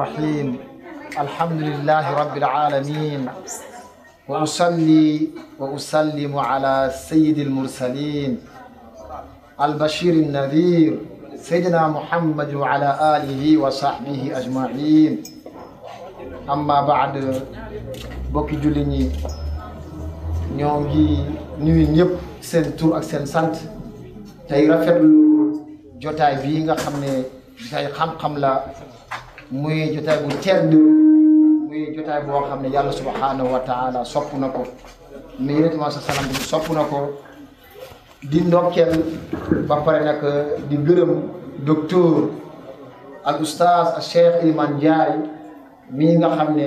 الرحيم الحمد لله رب العالمين وأصلي وأسلم على سيد المرسلين البشير النذير سيدنا محمد وعلى آله وصحبه أجمعين أما بعد بوكي جوليني ñongi nuyu ñep sen tour ak sen sant tay rafetlu jotay bi nga xamne jotay xam-xam la muy jotay bu tedd muy jotay bo xamne yalla subhanahu wa ta'ala sopp nako mi yonent ma sallam bi sopp nako di ndokkel ba pare nak di gëreum docteur al oustaz al cheikh Iliman Ndiaye mi nga xamne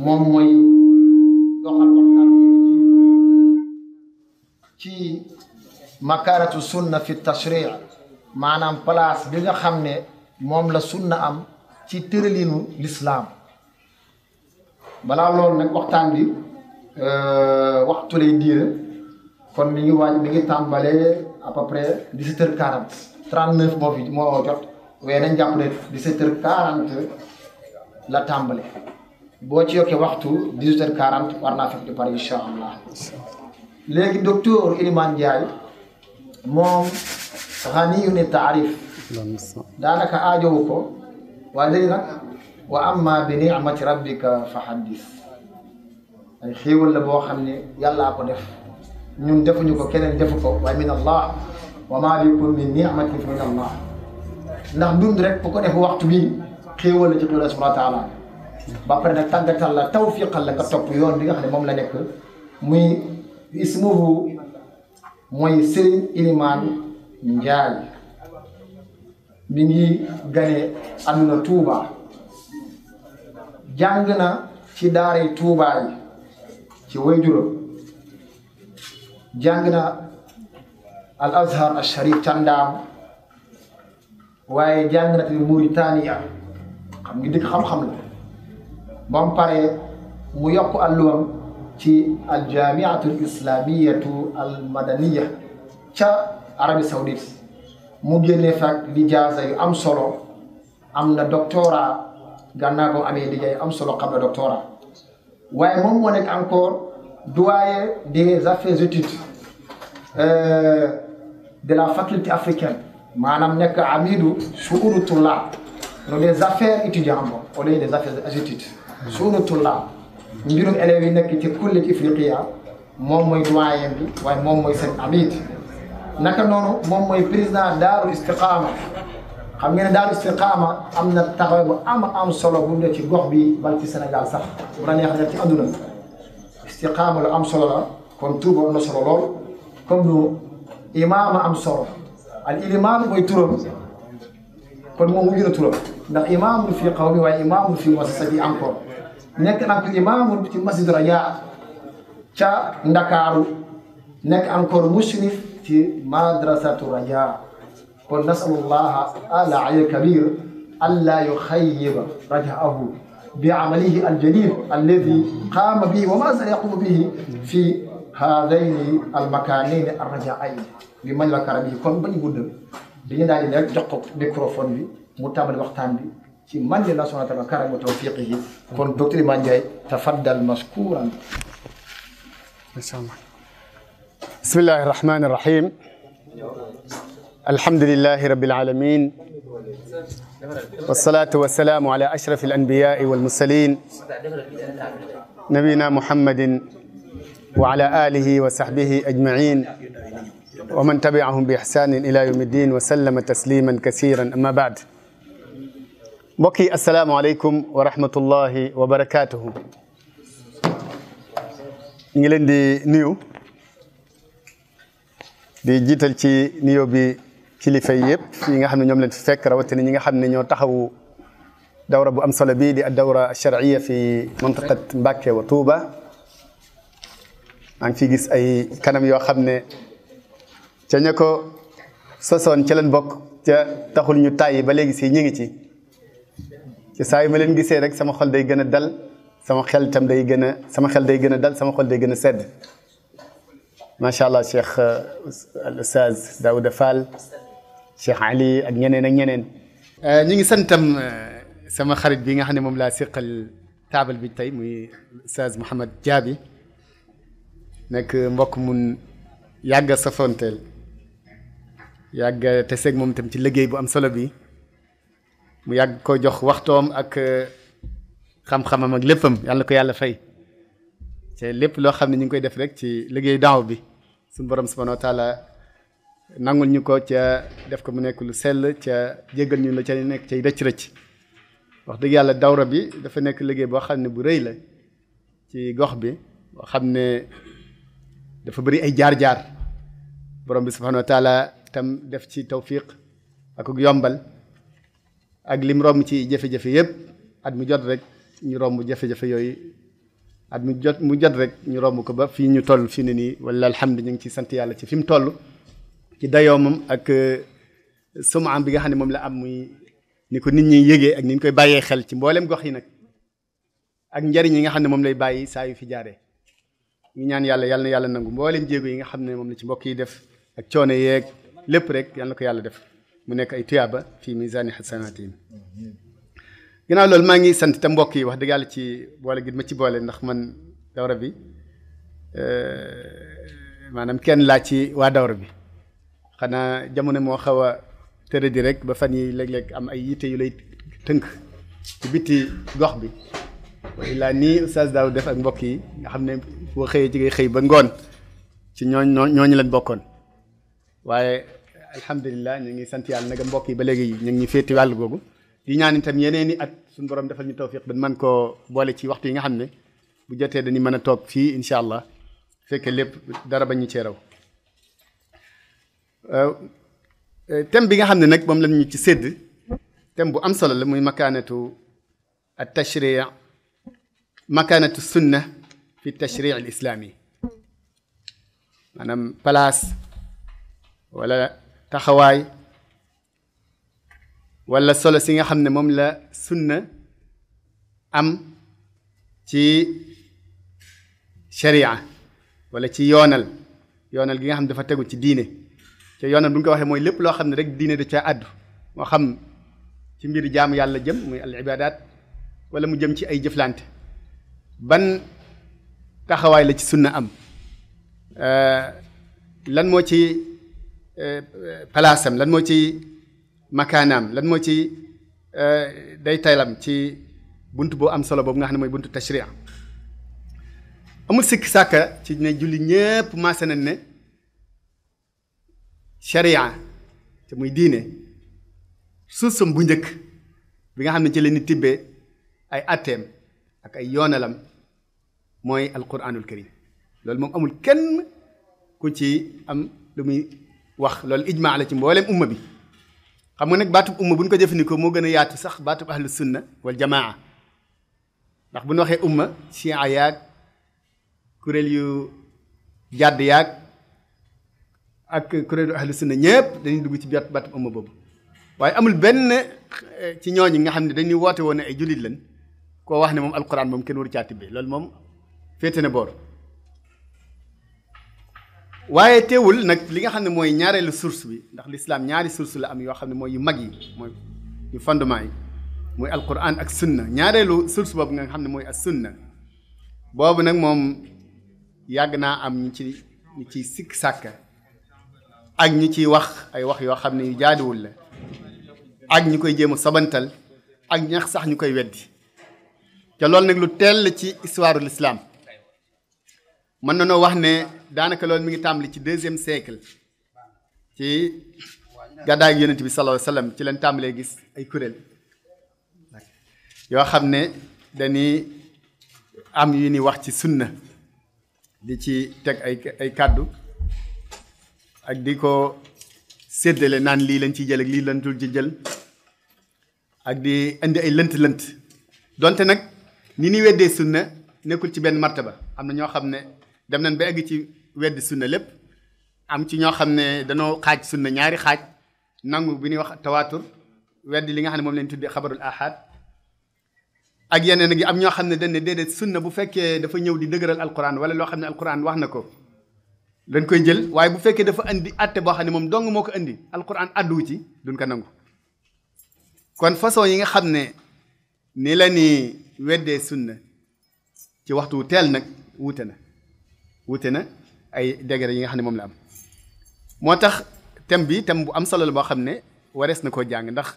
mom moy doxal waxtan ci makaratu sunna fi tashri' manam place bi nga xamne mom la sunna am ci teurelinu l'islam bala lol nak waxtan bi waxtu lay dire kon mi ngi tambalé à peu près 17h40 39 mo jot wé nañ japp né 17h40 la tambalé bo ci yoké waxtu 18h40 warna fekk di par inshallah légui docteur Iliman Ndiaye mom ghaniyun ta'rif danaka aajowu ko wa léegi nak wa amma bi ni'mati rabbika fa haddith ay xéewal la boo xam ne yàllaa ko def ñun defuñu ko keneen defu ko waaye min allah wa ma bikum min ni'matin fa min allah ndax dund rek bu ko def waxtu bi xéewal la ci Allah subhanahu wa ta'ala ba pare nag tàggatal la tawfiqal la nga topp yoon bi nga xam ne moom la nekk muy ismuhu mooy Serigne Iliman Ndiaye mi ngi gane àdduna Touba jàng na ci daaray Touba yi ci wayjuram jàng na al azhar al sharif Candaam waaye jàng na tamit Mauritania xam ngi dëkk xam-xam la ba mu paree mu yokk àlluwam ci al jamiatu al islamiyatu al madaniya ca Arabie Saoudite mu génnee fak lijaasa yu am solo am na doctorat gannaaw boo amee lijaay am solo xam na doctorat waaye moom moo nekk encore doyen des affaires études de la faculté africaine maanaam nekk amidu shu'unu tullab no des affaires étudiants bon au lieu des affaires études shu'unu tullab mbirum élèves yi nekk ci kulliyat ifriqiya moom mooy doyen bi waaye moom mooy seen amid naka noonu moom mooy président daarul istiqaama xam ngeen ne daarul istiqaama am na taxawaay bu am solo bu ne ci gox bi bal ci Sénégal sax bu la neex ci àdduna istiqaama lu am solo la kon Tuuba am na solo lool comme lu imaama am solo al ilimaan mooy turam kon moom mu gën a turam ndax imaamun fi qawmi waaye imaamun fi muassasati encore nekk na ko imaamun ci masjid Raja ca Ndakaaru nekk encore mushrif في مدرسة رجاء ونسأل الله العلي الكبير ألا يخيب رجاءه بعمله الجليل الذي قام به وما زال يقوم به في هذين المكانين الرجاءين بمن ذكر به كون بني غود دي دالي نك جوخ ميكروفون بي مو تامل وقتان بي ci man Allah subhanahu wa ta'ala karam tawfiqihi kon docteur Iliman Ndiaye tafaddal mashkuran inshallah بسم الله الرحمن الرحيم الحمد لله رب العالمين والصلاة والسلام على أشرف الأنبياء والمرسلين نبينا محمد وعلى آله وصحبه أجمعين ومن تبعهم بإحسان إلى يوم الدين وسلم تسليما كثيرا أما بعد بقي السلام عليكم ورحمة الله وبركاته نيلندي نيو di jiital ci niyo bi kilifa yëpp yi nga xam ne ñoom leen fi fekk rawatina ñi nga xam ne ñoo taxawu dawra bu am solo bii di ad-dawra ash-shar'iyya fi mantaqat Mbacké wa Touba maa ngi fi gis ay kanam yoo xam ne ca ña ko sosoon ca leen bokk ca taxul ñu tàyyi ba léegi si ñi ngi ci saa yu ma leen gisee rek sama xol day gën a dal sama xel tam day gën a sama xel day gën a dal sama xol day gën a sedd ما شاء الله شيخ الاستاذ داوود فال شيخ علي ak ñeneen ñi ngi santam sama xarit bi nga xam ne moom laa séqal taabal bi tey muy Oustaz Mouhamed Diaby nekk mbokk mun yàgg a safoonteel yàgg te seeg moom itam ci liggéey bu am solo bi mu yàgg ko jox waxtoom ak xam-xamam ak léppam yàlla na ko yàlla fay te lépp loo xam ne ñu ngi koy def rek ci liggéey daaw bi suñu borom subhanahu wa taala nangul ñu ko ca def ko mu nekk lu sell ca jéggal ñu la ca nekk cay rëcc-rëcc wax dëgg yàlla dawra bi dafa nekk liggéey boo xam ne bu rëy la ci gox bi boo xam ne dafa bëri ay jaar-jaar borom bi subhanahu wa taala tam def ci tawfiq ak yombal ak lim romb ci jafe-jafe yëpp at mu jot rek ñu romb jafe-jafe yooyu at mu jot rek ñu romb ko ba fii ñu toll fii ne nii wala alhamdu ñu ngi ci sant yàlla ci fi mu toll ci dayoomam ak sumaam bi nga xam ne moom la am muy ni ko nit ñi yëgee ak ni ñu koy bàyyee xel ci mboolem gox yi nag ak njariñ yi nga xam ne moom lay bàyyi saa yu fi jaaree ñu ñaan yàlla yal na yàlla nangu mboolem jéego yi nga xam ne moom la ci mbokk yi def ak coono yeeg lépp rek yal na ko yàlla def mu nekk ay tuyaaba fii misaani xasanaatihim ginnaaw loolu maa ngi sant te mbokk yi wax dëgg yàlla ci boole gi ma ci boole ndax man dawra bi maanaam kenn laa ci waa dawra bi xanaa jamono moo xaw a tëre di rek ba fan yi léeg-léeg am ay yitte yu lay tënk ci biti gox bi laa nii Oustaz daaw def ak mbokk yi nga xam ne boo xëyee ci ngay xëy ba ngoon ci ñooñu leen bokkoon waaye alhamdulilah ñu ngi sant yàlla nag mbokk yi ba léegi ñu ngi ñu féeti wàll googu di ñaan itam yeneen i at suñu borom defal ñu tawfiq ba man koo boole ci waxtu yi nga xam ne bu jotee dañuy mën a toog fii incha allah fekkee lépp dara bañ ñu cee raw thème bi nga xam ne nag moom lañ ñu ci sédd thème bu am solo la muy makaanatu at tashri makaanatu sunna fi tashri al islami maanaam place wala taxawaay wala solo si nga xam ne moom la sunna am ci sharia wala ci yoonal gi nga xam ne dafa tegu ci diine te yoonal bu ñu ko waxee mooy lépp loo xam ne rek diine da caa àddu moo xam ci mbir jaamu yàlla jëm muy al ibadat wala mu jëm ci ay jëflante ban taxawaay la ci sunna am lan moo ci palaasam lan moo ci makaanaam lan moo ci day taylam ci bunt boo am solo boobu nga xam ne mooy buntu tashri'a amul sikki sàkka ci ne julli ñépp maase nañ ne sharia te muy diine suusam bu njëkk bi nga xam ne ci leen ni tibbee ay atteem ak ay yoonalam mooy alquranul karim loolu moom amul kenn ku ci am lu muy wax loolu ijmaa la ci mboolem umma bi xam nga nag baatub umma bu ñu ko jëfandikoo moo gën a yaatu sax baatub ahlu sunna wal jamaa ndax bu ñu waxee umma chia yaag kuréel yu jàdd yaag ak kuréelu ahlu sunna ñëpp dañuy dugg ci biir baatub umma boobu waaye amul benn ci ñooñu nga xam ne dañuy woote woon ne ay jullit lañ koo wax ne moom alquran moom kenn waru caa tibbee loolu moom féete na boor waaye teewul nag li nga xam ne mooy ñaareelu source bi ndax l'islam ñaari source la am yoo xam ne mooy yu mag yi mooy yu fondement yi mooy alquran ak sunna ñaareelu source boobu nga xam ne mooy as sunna boobu nag moom yàgg naa am ñu ciy sikk sàkka ak ñu ciy wax ay wax yoo xam ne yu jaaduwul la ak ñu koy jéem a sobantal ak ñax sax ñu koy weddi te loolu nag lu teel la ci histoire de l'islam mën na noo wax ne daanaka loolu mi ngi tàmbali ci 2e siècle ci gàddaay yonent bi sallallahu alayhi wasallam ci leen tàmbalee gis ay kuréel yoo xam ne dañuy am yu ni wax ci sunna di ci teg ay kàddu ak di ko séddale naan lii lañ ciy jël ak lii lañ dul ci jël ak di indi ay lënt-lënt donte nag ni ni weddee sunna nekkul ci benn martaba am na ñoo xam ne dem nañ ba egg ci weddi sunna lépp am ci ñoo xam ne dañoo xaaj sunna ñaari xaaj nangu bi ñuy wax tawaatur weddi li nga xam ne moom leen tuddee xabarul ahad ak yeneen gi am ñoo xam ne dañ ne déedéet sunna bu fekkee dafa ñëw di dëgëral alquran wala loo xam ne alquran wax na ko dañ koy jël waaye bu fekkee dafa andi atte boo xam ne moom dong moo ko andi alquran adduwu ci duñ ko nangu kon façon yi nga xam ne ni la ni weddee sunna ci waxtu wu teel nag wuute na ay degré yi nga xam ne moom la am moo tax thème bi thème bu am solo la boo xam ne warees na koo jàng ndax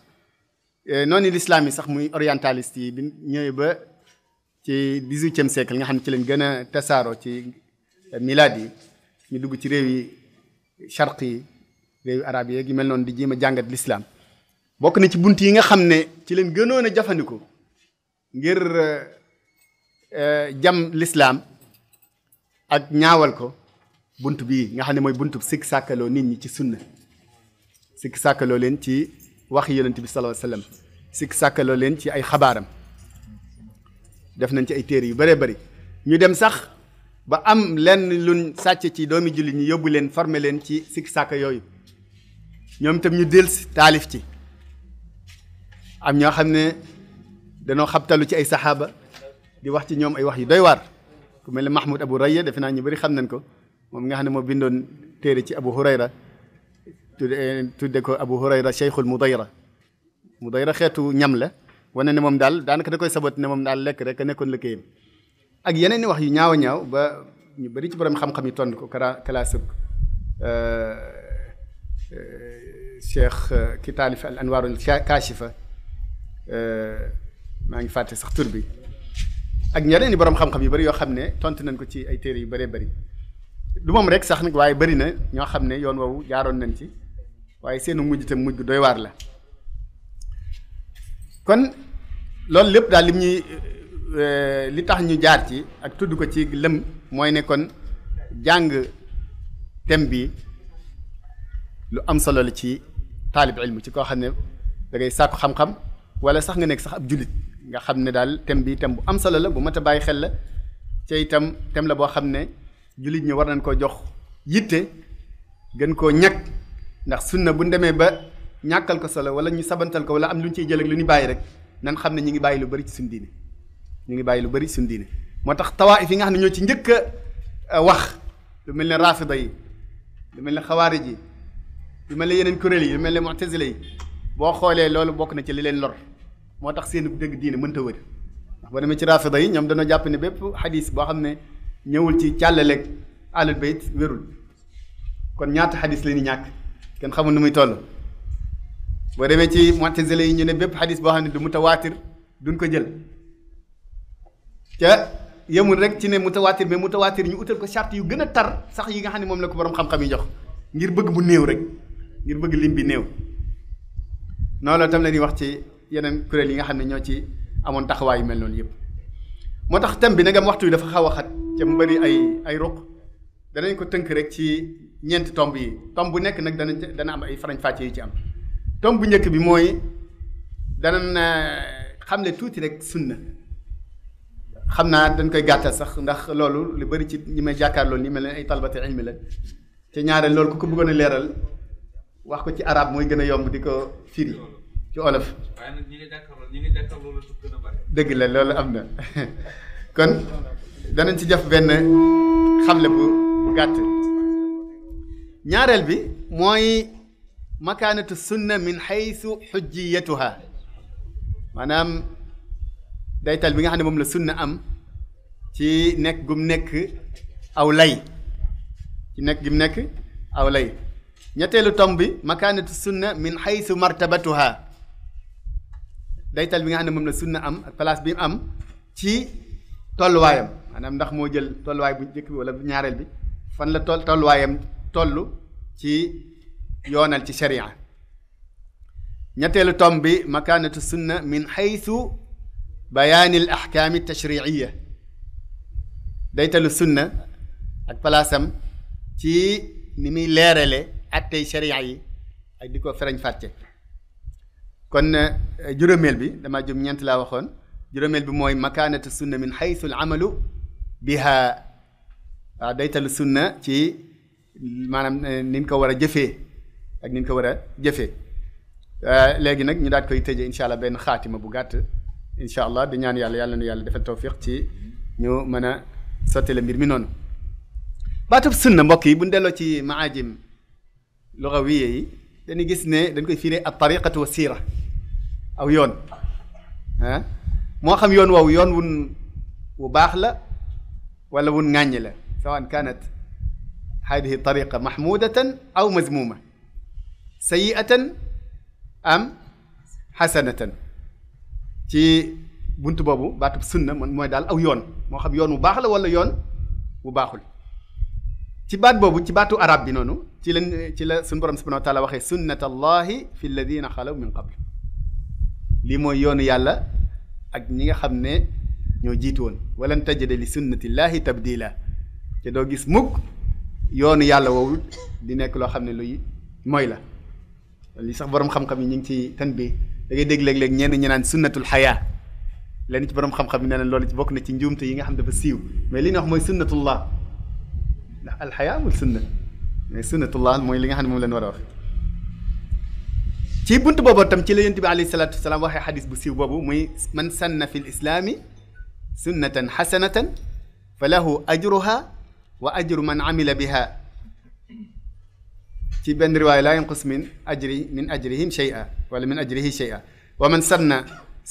noonu l'islam yi sax muy orientaliste yi bi ñëwee ba ci 18e siècle nga xam ne ci leen gën a tasaaroo ci milad yi ñu dugg ci réew yi charq yi réew yi arab yi mel noonu di jéem a jàngat l'islam bokk na ci bunt yi nga xam ne ci leen gënoon a jëfandikoo ngir jam l'islam ak ñaawal ko bunt bii nga xam ne mooy buntu sikk sàkkaloo nit ñi ci sunna sikk sàkkaloo leen ci waxi yonent bi sallallahu alayhi wasallam sikk sàkkaloo leen ci ay xabaaram def nañ ci ay téere yu bëree bëri ñu dem sax ba am lenn luñ sàcc ci doomi jullit ñi yóbbu leen former leen ci sikk sàkka yooyu ñoom itam ñu dellusi taalif ci am ñoo xam ne danoo xabtalu ci ay saxaaba di wax ci ñoom ay wax yu doy waar ku mel ne Mahmoud Abu Raya defe naa ñu bëri xam nañ ko moom nga xam ne moo bindoon téere ci Abu Hurayra tudde ko Abu Hurayra Cheikhul Mudayra xeetu ñam la wane ne moom daal daanaka da koy sabot ne moom daal lekk rek a nekkoon liggéeyam ak yeneen i wax yu ñaaw a ñaaw ba ñu bëri ci borom xam-xam yi tond ko kalaasug cheikh ki taalif al anwaarul kaashifa maa ngi fàtte sax tur bi ak ñeneen i borom xam-xam yu bëri yoo xam ne tontu nañ ko ci ay téere yu bëree bëri du moom rek sax nag waaye bëri na ñoo xam ne yoon woowu jaaroon nañ ci waaye seenu mujj tam mujj doy waar la kon loolu lépp daal lim ñuy li tax ñu jaar ci ak tudd ko ci lëm mooy ne kon jàng thème bi lu am solo la ci taalib ilmu ci koo xam ne da ngay sàkku xam-xam wala sax nga nekk sax ab jullit nga xam ne daal thème bi thème bu am solo la bu mat a bàyyi xel la ca itam thème la boo xam ne jullit ñi war nañ koo jox yitte gën koo ñàkk ndax sunna bu ñu demee ba ñàkkal ko solo wala ñu sabantal ko wala am lu ñu ciy jël ak lu ñu bàyyi rek nan xam ne ñu ngi bàyyi lu bari ci suñu diine ñu ngi bàyyi lu bari suñu diine moo tax tawaif yi nga xam ne ñoo ci njëkk a wax lu mel ne rafida yi lu mel ne xawaarij yi lu mel ne yeneen kuréel yi lu mel ne mu'tazila yi boo xoolee loolu bokk na ci li leen lor moo tax seen dëgg diine mënta wër ndax boo demee ci rafida yi ñoom dañoo jàpp ne bépp xadis boo xam ne ñëwul ci càllaleeg ahlul bayt wérul kon ñaata xadis la ñu ñàkk kenn xamul nu muy toll boo demee ci mu'tazila yi ñu ne bépp xadis boo xam ne du mutawaatir duñ ko jël ca yemul rek ci ne mutawaatir mais mutawaatir ñu utal ko charte yu gën a tar sax yi nga xam ne moom la ko borom xam-xam yi jox ngir bëgg bu néew rek ngir bëgg lim bi néew noonu la tam la ñuy wax ci yeneen kuréel yi nga xam ne ñoo ci amoon taxawaay yu mel noonu yëpp moo tax thème bi nagam waxtu yi dafa xaw a xat ca mu bëri ay ruq danañ ko tënk rek ci ñeenti tomb yi tomb bu nekk nag dana am ay farañ-fàcce yu ci am tomb bu njëkk bi mooy danañ xamle tuuti rek sunna xam naa dañ koy gàttal sax ndax loolu lu bëri ci ñi may jàkkaar loolu ni mel ne ay talbati ilmi la te ñaareel loolu ku ko bëggoon a leeral wax ko ci arab mooy gën a yomb di ko firi ci olof. waaye nag ñi ngi jàkkaarloo la gën a bari. dëgg la loolu am na kon danañ ci def benn xamle bu gàtt ñaareel bi mooy makaanatu sunna min xaysu xujjiyatuha maanaam daytal bi nga xam ne moom la sunna am ci nekk gum nekk aw lay ci nekk gum nekk aw lay ñetteelu tomb bi makaanatu sunna min xaysu martabatuha daytal bi nga xam ne moom la sunna am ak place bi am ci tolluwaayam maanaam ndax moo jël tolluwaay bu njëkk bi wala bu ñaareel bi fan la tolluwaayam toll ci yoonal ci sharia ñetteelu tomb bi makaanatu sunna min xaysu bayaani al ahkaami tashriiya daytalu sunna ak palaasam ci ni muy leerale attey sharia yi ak di ko fereñ fàcce kon juróomeel bi dama jum ñeent laa waxoon juróomeel bi mooy makaanatu sunna min xaysu al amalu biha waaw daytalu sunna ci maanaam ni ñu ko war a jëfee ak ni ñu ko war a jëfee léegi nag ñu daal koy tëjee incha allah benn xaatima bu gàtt incha allah di ñaan yàlla nu yàlla defal tawfiq ci ñu mën a sottale mbir mi noonu baatub sunna mbokk yi bu ñu delloo ci maajim lugawiye yi dañuy gis ne dañ koy firee at tariqatu wa siira aw yoon moo xam yoon woowu yoon wu baax la wala wun ŋàññi la sawaan kanat hadihi tariqa mahmudatan aw mazmuma sayiatan am xasanatan ci bunt boobu baatub sunna mooy daal aw yoon moo xam yoon wu baax la wala yoon wu baaxul ci baat boobu ci baatu arab bi noonu ci la suñu borom subhanahu wa taala waxee sunnat allahi fi alladina xalaw min qabl lii mooy yoonu yàlla ak ñi nga xam ne ñoo jiitu woon walan tajida li sunnatillahi tabdila te doo gis mukk yoonu yàlla woowu di nekk loo xam ne luy mooy la li sax borom xam-xam yi ñu ngi ci tan bi da ngay dégg léeg-léeg ñenn ñi naan sunnatul xayaa lenn ci borom xam-xam yi nee na loolu ci bokk na ci njuumte yi nga xam dafa siiw mais li ñuy wax mooy sunnatullah ndax alxayaa amul sunna mais sunnatullah mooy li nga xam ne moom leen war a wax ci bunt boobu tam ci la yonent bi alayhi salaatu wasalaam waxee xadis bu siiw boobu muy man sanna fi l islaami sunnatan xasanatan fa lahu ajruha wa ajru man amila biha ci benn riwaaya laa yanqus min ajrihim shay'a wala min ajrihi shay'a wa man sanna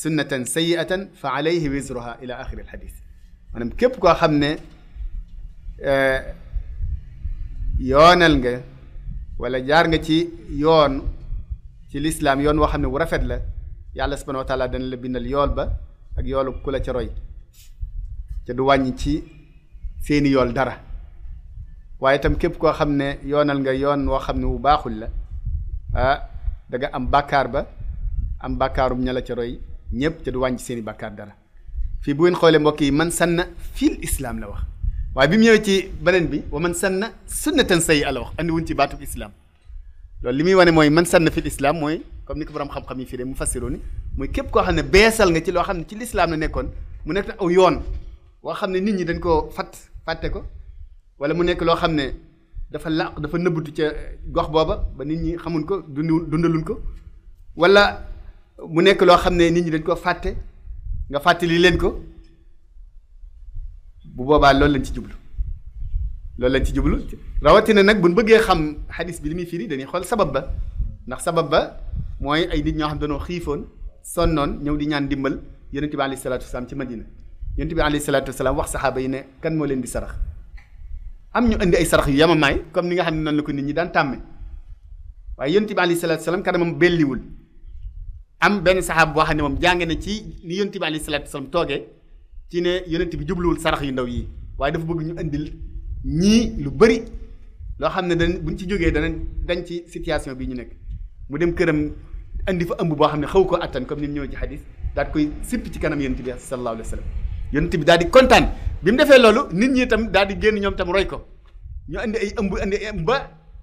sunnatan sayyi'atan fa alayhi wizruha ila axiri alxadis maanaam képp koo xam ne yoonal nga wala jaar nga ci yoon ci lislaam yoon woo xam ne wu rafet la yàlla subhanahu wa taala dana la bindal yool ba ak yoolu ku la ca roy ca du wàññi ci seeni yool dara waaye itam képp koo xam ne yoonal nga yoon woo xam ne wu baaxul la da nga am bàkkaar ba am bàkkaarum ña la ca roy ñëpp ca du wàññi seeni bàkkaar dara fii bu ngeen xoolee mbokk yi man sanna fil islaam la wax waaye bi mu ñëwee ci beneen bi wa man sanna sunnatan sayyi'a la wax andi wuñ ci baatub islaam loolu li muy wane mooy man sanna fil islaam mooy comme ni ko borom xam-xam yi fii de mu fassiroo ni mooy képp koo xam ne beesal nga ci loo xam ne ci lislaam la nekkoon mu nekk aw yoon woo xam ne nit ñi dañ koo fàtte ko wala mu nekk loo xam ne dafa dafa nëbbatu ca gox booba ba nit ñi xamuñ ko dundaluñ ko wala mu nekk loo xam ne nit ñi dañ koo fàtte nga fàttali leen ko bu boobaa loolu lañ ci jublu rawatina nag buñ bëggee xam xadis bi li muy firi dañuy xool sabab ba ndax sabab ba mooy ay nit ñoo xam dañoo xiifoon sonnoon ñëw di ñaan dimbal yonent bi alayhi salaatu wasalaam ci Madina yonent bi alayhi salaatu wasalaam wax saxaaba yi ne kan moo leen di sarax am ñu indi ay sarax yu yamamaay comme ni nga xam ne noonu la ko nit ñi daan tàmme waaye yonent bi alayhi salaatu wasalaam kanamam belliwul am benn saxaaba boo xam ne moom jàng na ci ni yonent bi alayhi salaatu wasalaam toogee ci ne yonent bi jubluwul sarax yu ndaw yi waaye dafa bëgg ñu indil ñii lu bëri loo xam ne buñ ci jógee dañ ci situation bi ñu nekk mu dem këram indi fa ëmb boo xam ne xaw ko attan comme ni mu ñëw ci xadis daal koy sipp ci kanam yonent bi sallallahu alayhi wa sallam yonent bi daal di kontaan bi mu defee loolu nit ñi itam daal di génn ñoom tam roy ko ñu indi ay ëmb ba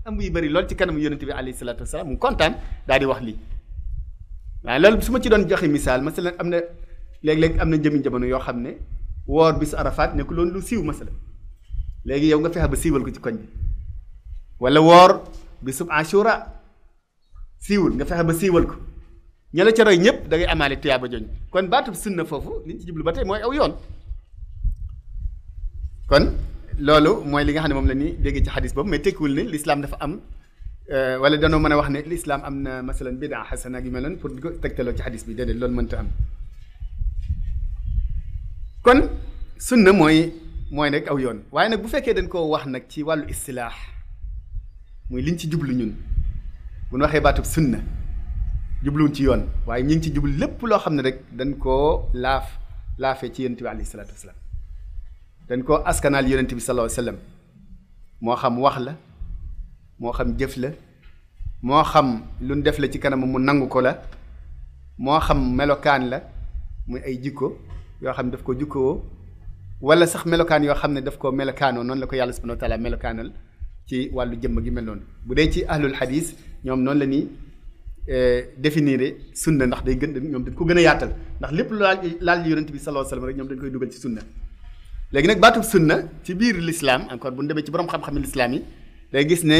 ëmb yu bëri loolu ci kanam yonent bi alayhi salaatu wasalaam mu kontaan daal di wax lii waaye loolu su ma ci doon joxe misaal masalan am na léeg-léeg am na jëmi jamono yoo xam ne woor bisu Arafat nekku loolu lu siiw masalan léegi yow nga fexe ba siiwal ko ci koñ bi wala woor bisu Ashura siiwul nga fexe ba siiwal ko ña la ca roy ñëpp da ngay amaale tuyaaba jooñ kon baatub sunna foofu li ñu ci jublu ba tey mooy aw yoon kon loolu mooy li nga xam ne moom la ñuy dégg ci xadis boobu mais tekkiwul ne l'islam dafa am wala danoo mën a wax ne l'islam am na masalan bidaa xasana ak yu mel noonu pour di ko tegtaloo ci xadis bi déedéet loolu mënta am kon sunna mooy nag aw yoon waaye nag bu fekkee dañ koo wax nag ci wàllu istilaax muy liñ ci jublu ñun bu ñu waxee baatub sunna jubluwuñ ci yoon waaye ñu ngi ci jublu lépp loo xam ne rek dañ koo laafee ci yonent bi alayhi salaatu wasalaam dañ koo askanaal yonent bi sallallahu alayhi wasallam moo xam wax la moo xam jëf la moo xam lu ñu def la ci kanam mu nangu ko la moo xam melokaan la muy ay jikko yoo xam ne daf ko jikkoo wala sax melokaan yoo xam ne daf ko melokaanoo noonu la ko yàlla subhanahu wa taala melokaanal ci wàllu jëmm gi mel noonu bu dee ci ahlul hadis ñoom noonu la ñuy définir sunna ndax day gën ñoom dañ ko gën a yaatal ndax lépp lu laal yonent bi sallallahu alayhi wasallam rek ñoom dañ koy dugal ci sunna léegi nag baatub sunna ci biir l'islam encore bu ñu demee ci borom xam-xam yi l'islam yi day gis ne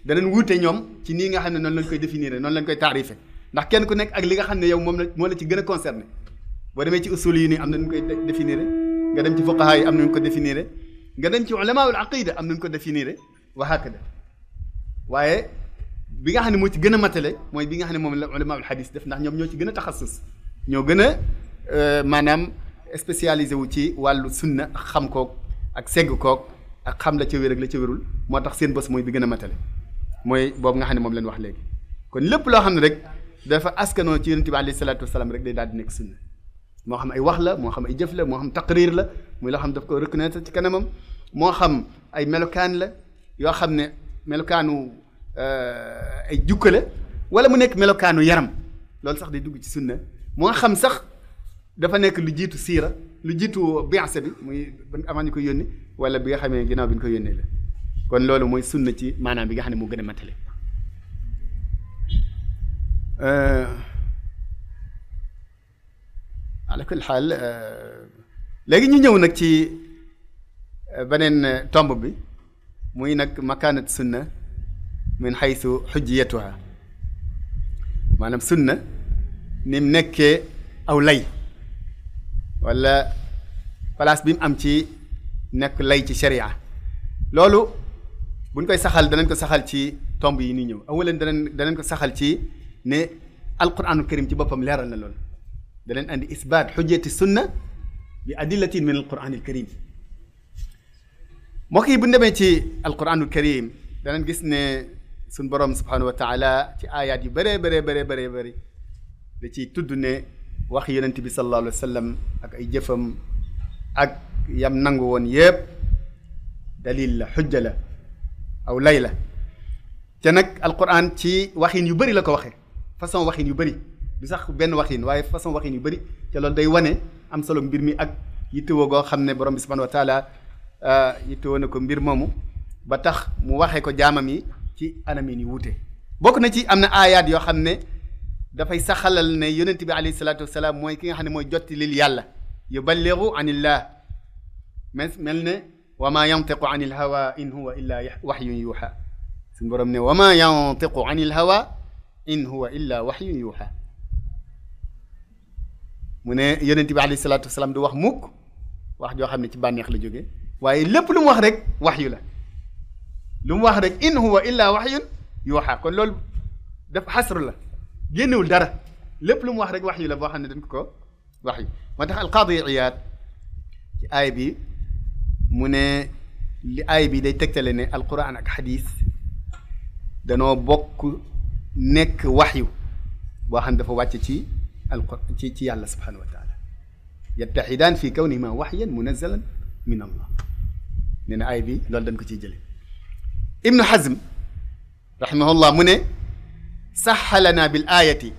danañ wuute ñoom ci nii nga xam ne noonu lañ koy définir noonu lañ koy taarife ndax kenn ku nekk ak li nga xam ne yow moo la ci gën a concerné boo demee ci usul yi nii am na ñu koy définir nga dem ci fuqaha yi am nañu ko définir nga dem ci ulamaul aqida am nañu ko définir wa hakada waaye bi nga xam ne moo ci gën a matale mooy bi nga xam ne moom la ulamaul hadis def ndax ñoom ñoo ci gën a taxassus ñoo gën a maanaam spécialisé wu ci wàllu sunna ak xam kook ak segg kook ak xam la ca wér ak la ca wérul moo tax seen bos mooy bi gën a matale mooy boobu nga xam ne moom leen wax léegi kon lépp loo xam ne rek dafa askanoo ci yonent bi alayhi salaatu wasalaam rek day daal di nekk sunna moo xam ay wax la moo xam ay jëf la moo xam taqrir la muy loo xam daf ko reconnaître ci kanamam moo xam ay melokaan la yoo xam ne melokaanu ay jukka la wala mu nekk melokaanu yaram loolu sax day dugg ci sunna moo xam sax dafa nekk lu jiitu siira lu jiitu bi'sa bi muy avant ñu koy yónni wala bi nga xamee ginnaaw bi ñu koy yónnee la kon loolu mooy sunna ci maanaam bi nga xam ne moo gën a matale ala kulli xaal léegi ñu ñëw nag ci beneen tomb bi muy nag makaanat sunna min xaysu xujjiyatuha maanaam sunna ni mu nekkee aw lay wala place bi mu am ci nekk lay ci sharia loolu buñ koy saxal danañ ko saxal ci tomb yi ni ñëw awalan danañ ko saxal ci ne alquranul karim ci boppam leeral na loolu danañ andi isbaat xujjati sunna bi adillatin min alquranil karim mbokk yi bu ñu demee ci alquranul karim danañ gis ne suñ borom subhanahu wa taala ci ayaat yu bëree bëri da ciy tudd ne wax yonent bi sallallahu alayhi wa sallam ak ay jëfam ak yam nangu woon yépp dalil la xujja la aw lay la te nag alquran ci waxin yu bëri la ko waxee façon waxin yu bëri du sax benn waxin waaye façon waxin yu bëri te loolu day wane am solo mbir mi ak yittewoo goo xam ne borom bi subhanahu wa taala yittewoo na ko mbir moomu ba tax mu waxee ko jaamam yi ci anamin yu wuute bokk na ci am na aayaat yoo xam ne dafay saxalal ne yonent bi alayhi salaatu wasalaam mooy ki nga xam ne mooy jotti lil yàlla yuballigu anillah mel ne wa ma yantiqu anil hawa in huwa illa waxyun yuuxa suñu borom ne wa ma yantiqu anil hawa in huwa illa waxyun yuuxa mu ne yonent bi alayhi salaatu wasalaam du wax mukk wax joo xam ne ci bànneex la jóge waaye lépp lu mu wax rek waxyu la lu mu wax rek in huwa illa waxyun yuuxa kon loolu dafa xasru la génnewul dara lépp lu mu wax rek waxyu la boo xam ne dañ ko waxyu moo tax alqaadi Iyaad ci aay bi mu ne li aay bi day tegtale ne alquran ak xadis danoo bokk nekk waxyu boo xam ne dafa wàcc ci alquran ci yàlla subhanahu wa taala yattaxidaan fi kawnihima waxyan munazalan min allah nee na aay bi loolu dañ ko ciy jële ibnu Hazm rahimahullah mu ne saxa lana bil ayati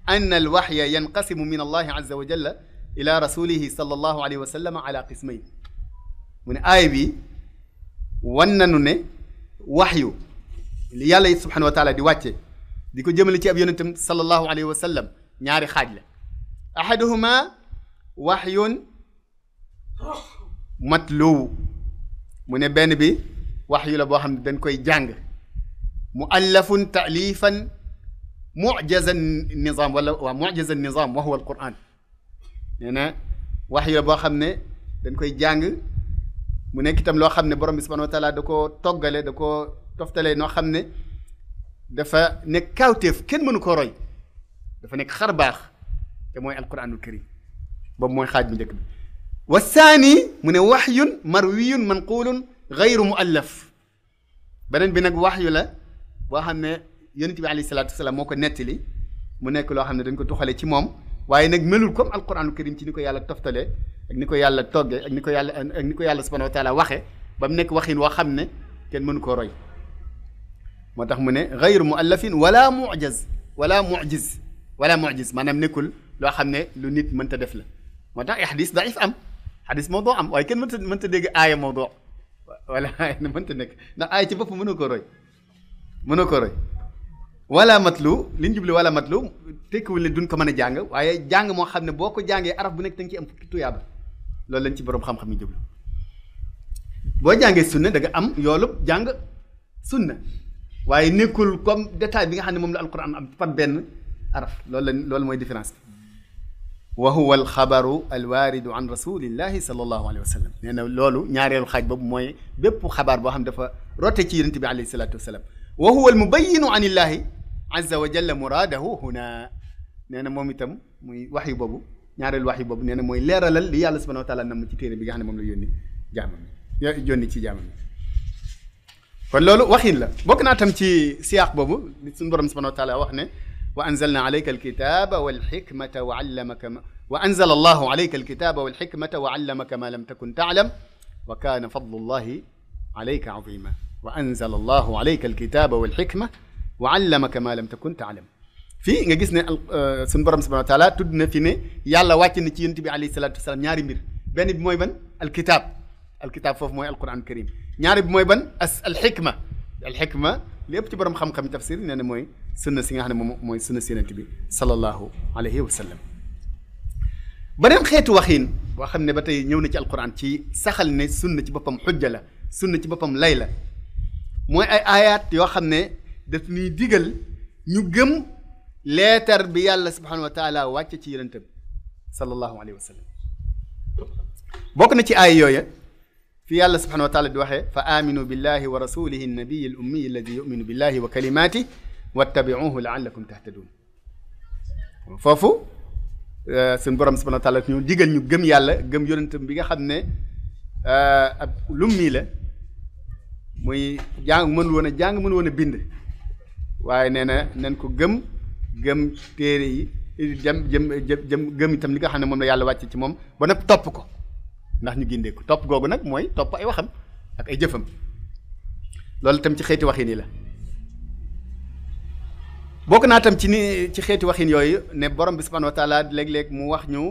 an al waxya yanqasimu min allahi azza wa jalla ila rasulihi sallallahu alayhi wa sallam ala qismayn mu ne aay bi wan nanu ne waxyu li yàlla subhanahu wa taala di wàcce di ko jëmale ci ab yonentam sallallahu alayhi wa sallam ñaari xaaj la ahaduhuma waxyun matluw mu ne benn bi waxyu la boo xam ne dañ koy jàng muallafun taalifan mujazan nizam wala waa mujazan nizam wa huwa alquran nee na waxyu la boo xam ne dañ koy jàng mu nekk itam loo xam ne borom bi subhanahu wa taala da koo toggale da koo toftalee noo xam ne dafa nekk kawteef kenn mënu koo roy dafa nekk xar baax te mooy alquranul karim boobu mooy xaaj bu njëkk bi wa saani mu ne waxyun marwiyun manqulun gayru muallaf beneen bi nag waxyu la boo xam ne yonent bi alayhi salaatu wasalaam moo ko nettali mu nekk loo xam ne dañ ko tuxale ci moom waaye nag melul comme alquranul karim ci ni ko yàlla toftalee ak ni ko yàlla toggee ak ni ko yàlla subhanahu wa taala waxe ba mu nekk waxin woo xam ne kenn mënu koo roy moo tax mu ne gayru muallafin wala mujiz maanaam nekkul loo xam ne lu nit mënta def la moo tax ay xadis daif am xadis mawdu am waaye kenn mënta dégg aaya mawdu wala aaya ne mënta nekk ndax aaya ci bopp mënoo ko roy wala matlu li ñu jubli wala matlu tekkiwul ne duñ ko mën a jàng waaye jàng moo xam ne boo ko jàngee araf bu nekk da nga ciy am fukki tuyaaba loolu lañ ci borom xam-xam yi jublu boo jàngee sunna da nga am yoolub jàng sunna waaye nekkul comme détail bi nga xam ne moom la alquran am par benn araf loolu mooy différence bi wa huwa alxabaru alwaaridu an rasulillahi sallallahu alayhi wa sallam nee na loolu ñaareelu xaaj boobu mooy bépp xabaar boo xam dafa rote ci yonente bi alayhi salatu wasalaam wa huwa almubayinu an illahi azza wa jalla muraadahu huna nee na moom itam muy waxyu boobu ñaareelu wax yi boobu nee na mooy leeralal li yàlla subhanahu wa taala nam ci téere bi nga xam ne moom la yónni jaamam yónni ci jaamam kon loolu waxin la bokk naa tam ci siyaaq boobu suñu borom subhanahu wa taala wax ne wa anzalna alayka alkitaba walxikmata wa allamaka wa anzala allahu alayka alkitaba walxikmata wa allamaka ma lam takun taalam wa kaana fadlullahi alayka azima wa anzala allahu alayka alkitaba walxikma wa allamaka ma lam takun taalam fii nga gis ne suñu borom subhanahu wa taala tudd na fi ne yàlla wàcc na ci yonent bi alayhi salatu wasalaam ñaari mbir benn bi mooy ban alkitab foofu mooy alquran karim ñaari bi mooy ban alxikma li ëpp ci borom xam-xam tafsir nee na mooy sunna si nga xam ne moom mooy sunna si yonent bi sallallahu alayhi wa sallam beneen xeetu waxiin boo xam ne ba tey ñëw na ci alquran ci saxal ne sunna ci boppam xujja la sunna ci boppam lay la mooy ay ayat yoo xam ne daf ñuy digal ñu gëm leetar bi yàlla subhanahu wa taala wàcce ci yonent bi sallallahu alayhi wa sallam bokk na ci aay yooya fi yàlla subhanahu wa taala di waxee fa aminu billahi wa rasulihi nabiyi al ummiyi alladi yuminu billahi wa kalimati wattabiuhu laallakum tahtadun foofu suñ borom subhanahu wa taala ñu digal ñu gëm yàlla gëm yonentam bi nga xam ne ab lummi la muy jàng mën woon a jàng mën woon a bind waaye nee na nañ ko gëm téere yi gëm itam li nga xam ne moom la yàlla wàcce ci moom ba nag topp ko ndax ñu gindee ko topp googu nag mooy topp ay waxam ak ay jëfam loolu itam ci xeeti waxin yi la bokk naa tam ci xeeti waxin yooyu ne borom bi subhanahu wa taala léeg-léeg mu wax ñu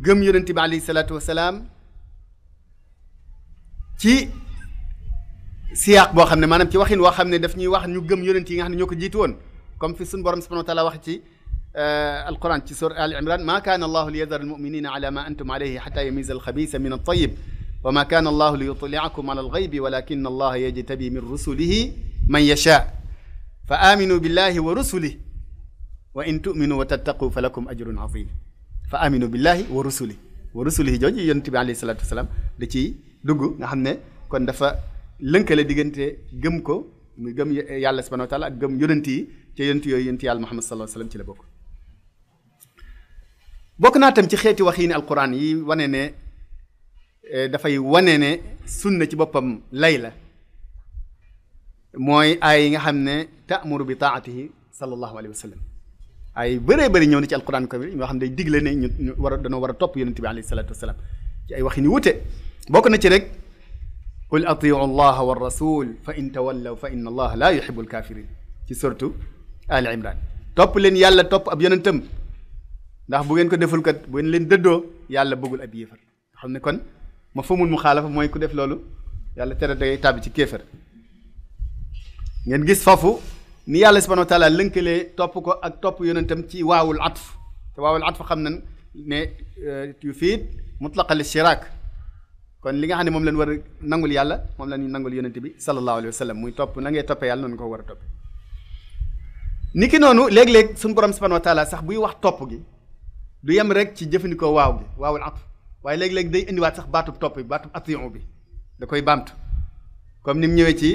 gëm yonent bi alayhi salaatu wasalaam ci siyaaq boo xam ne maanaam ci waxin woo xam ne daf ñuy wax ñu gëm yonent yi nga xam ne ñoo ko jiitu woon comme fi suñu borom subhanahu wa taala wax ci القرآن في سورة آل عمران ما كان الله ليذر المؤمنين على ما أنتم عليه حتى يميز الخبيث من الطيب وما كان الله ليطلعكم على الغيب ولكن الله يجتبي من رسله من يشاء فآمنوا بالله ورسله وإن تؤمنوا وتتقوا فلكم أجر عظيم فآمنوا بالله ورسله جوجي ينتبه عليه الصلاة والسلام da ci dugg nga xam ne kon dafa lënkale diggante gëm ko muy gëm yàlla subhanahu wa taala ak gëm yonent yi ci yonent yooyu yonent yàlla Muhammad sallallahu alayhi wa sallam ci la bokk naa tam ci xeeti wax yi ne alquran yi wane ne dafay wane ne sunna ci boppam lay la mooy ay yi nga xam ne ta'muru bi taatihi sallallahu alayhi wa sallam ay bëree bëri ñëw na ci alquran ko yoo xam ne day digle ne ñu dañoo war a topp yonent bi alayhi salatu wasalaam ci ay wax yi ñu wute bokk na ci rek qul atiu allah wa rasul fa in tawallaw fa inna allah la yuhibbu alkafirin ci surtout Ali Imran topp leen yàlla topp ab yonentam ndax bu ngeen ko deful kat bu ngeen leen dëddoo yàlla bëggul ab yéefar xam ne kon ma famul mu xaalafa mooy ku def loolu yàlla tere day tàbbi ci kéefar ngeen gis foofu ni yàlla subhanahu wa taala lënkalee topp ko ak topp yonentam ci waawul atf te waawul atf xam nañ ne yufiid mutlaqal ishtirak kon li nga xam ne moom lañ war a nangul yàlla moom la ñuy nangul yonent bi sallallahu alayhi wa sallam muy topp na ngay toppee yàlla noonu ko war a toppee ni ki noonu léeg-léeg suñu borom subhanahu wa taala sax buy wax topp gi du yem rek ci jëfandikoo waaw gi waawul atf waaye léeg-léeg day indiwaat sax baatub topp bi baatub atiu bi da koy baamtu comme ni mu ñëwee ci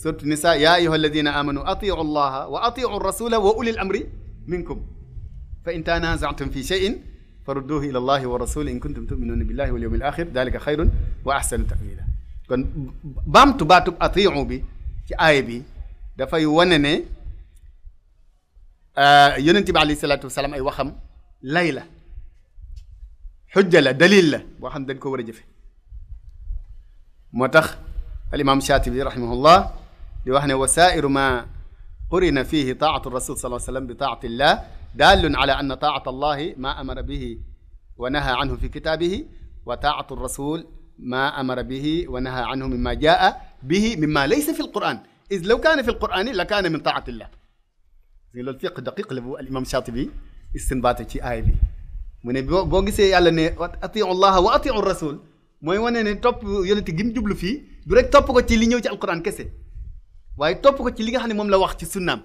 surtout nisa ya ayyuha alladina amanu atiu allaha wa atiu rasula wa ulil amri minkum fa in tanazatum fi shay'in farudduhu ila allahi wa rasuli in kuntum tuminuna billahi wal yawmil axir dalika xayrun wa ahsanu tawila kon baamtu baatub atiu bi ci aaya bi dafay wane ne yonent bi alayhi salaatu wasalaam ay waxam lay la xujja la dalil la boo xam ne dañ ko war a jëfe moo tax al imam Shaatibi rahimahullah di wax ne wasairu ma qurina fihi taatu rasul sallallahu alayhi wa sallam bi taati llah dallun ala anna taata allahi ma amara bihi wa naha anhu fi kitabihi wa taatu rasul ma amara bihi wa naha anhu mimma jaa bihi mimma laysa fi alquran id law kaana fi alqurani la kaana min taati llah loolu fiq daqiq la bu al imam Shaatibi istinbaate ci aaya bi mu ne boo gisee yàlla ne atiu allaha wa atiu rasul mooy wane ne topp yonent gi mu jublu fii du rek topp ko ci li ñëw ci alquran kese waaye topp ko ci li nga xam ne moom la wax ci sunnaam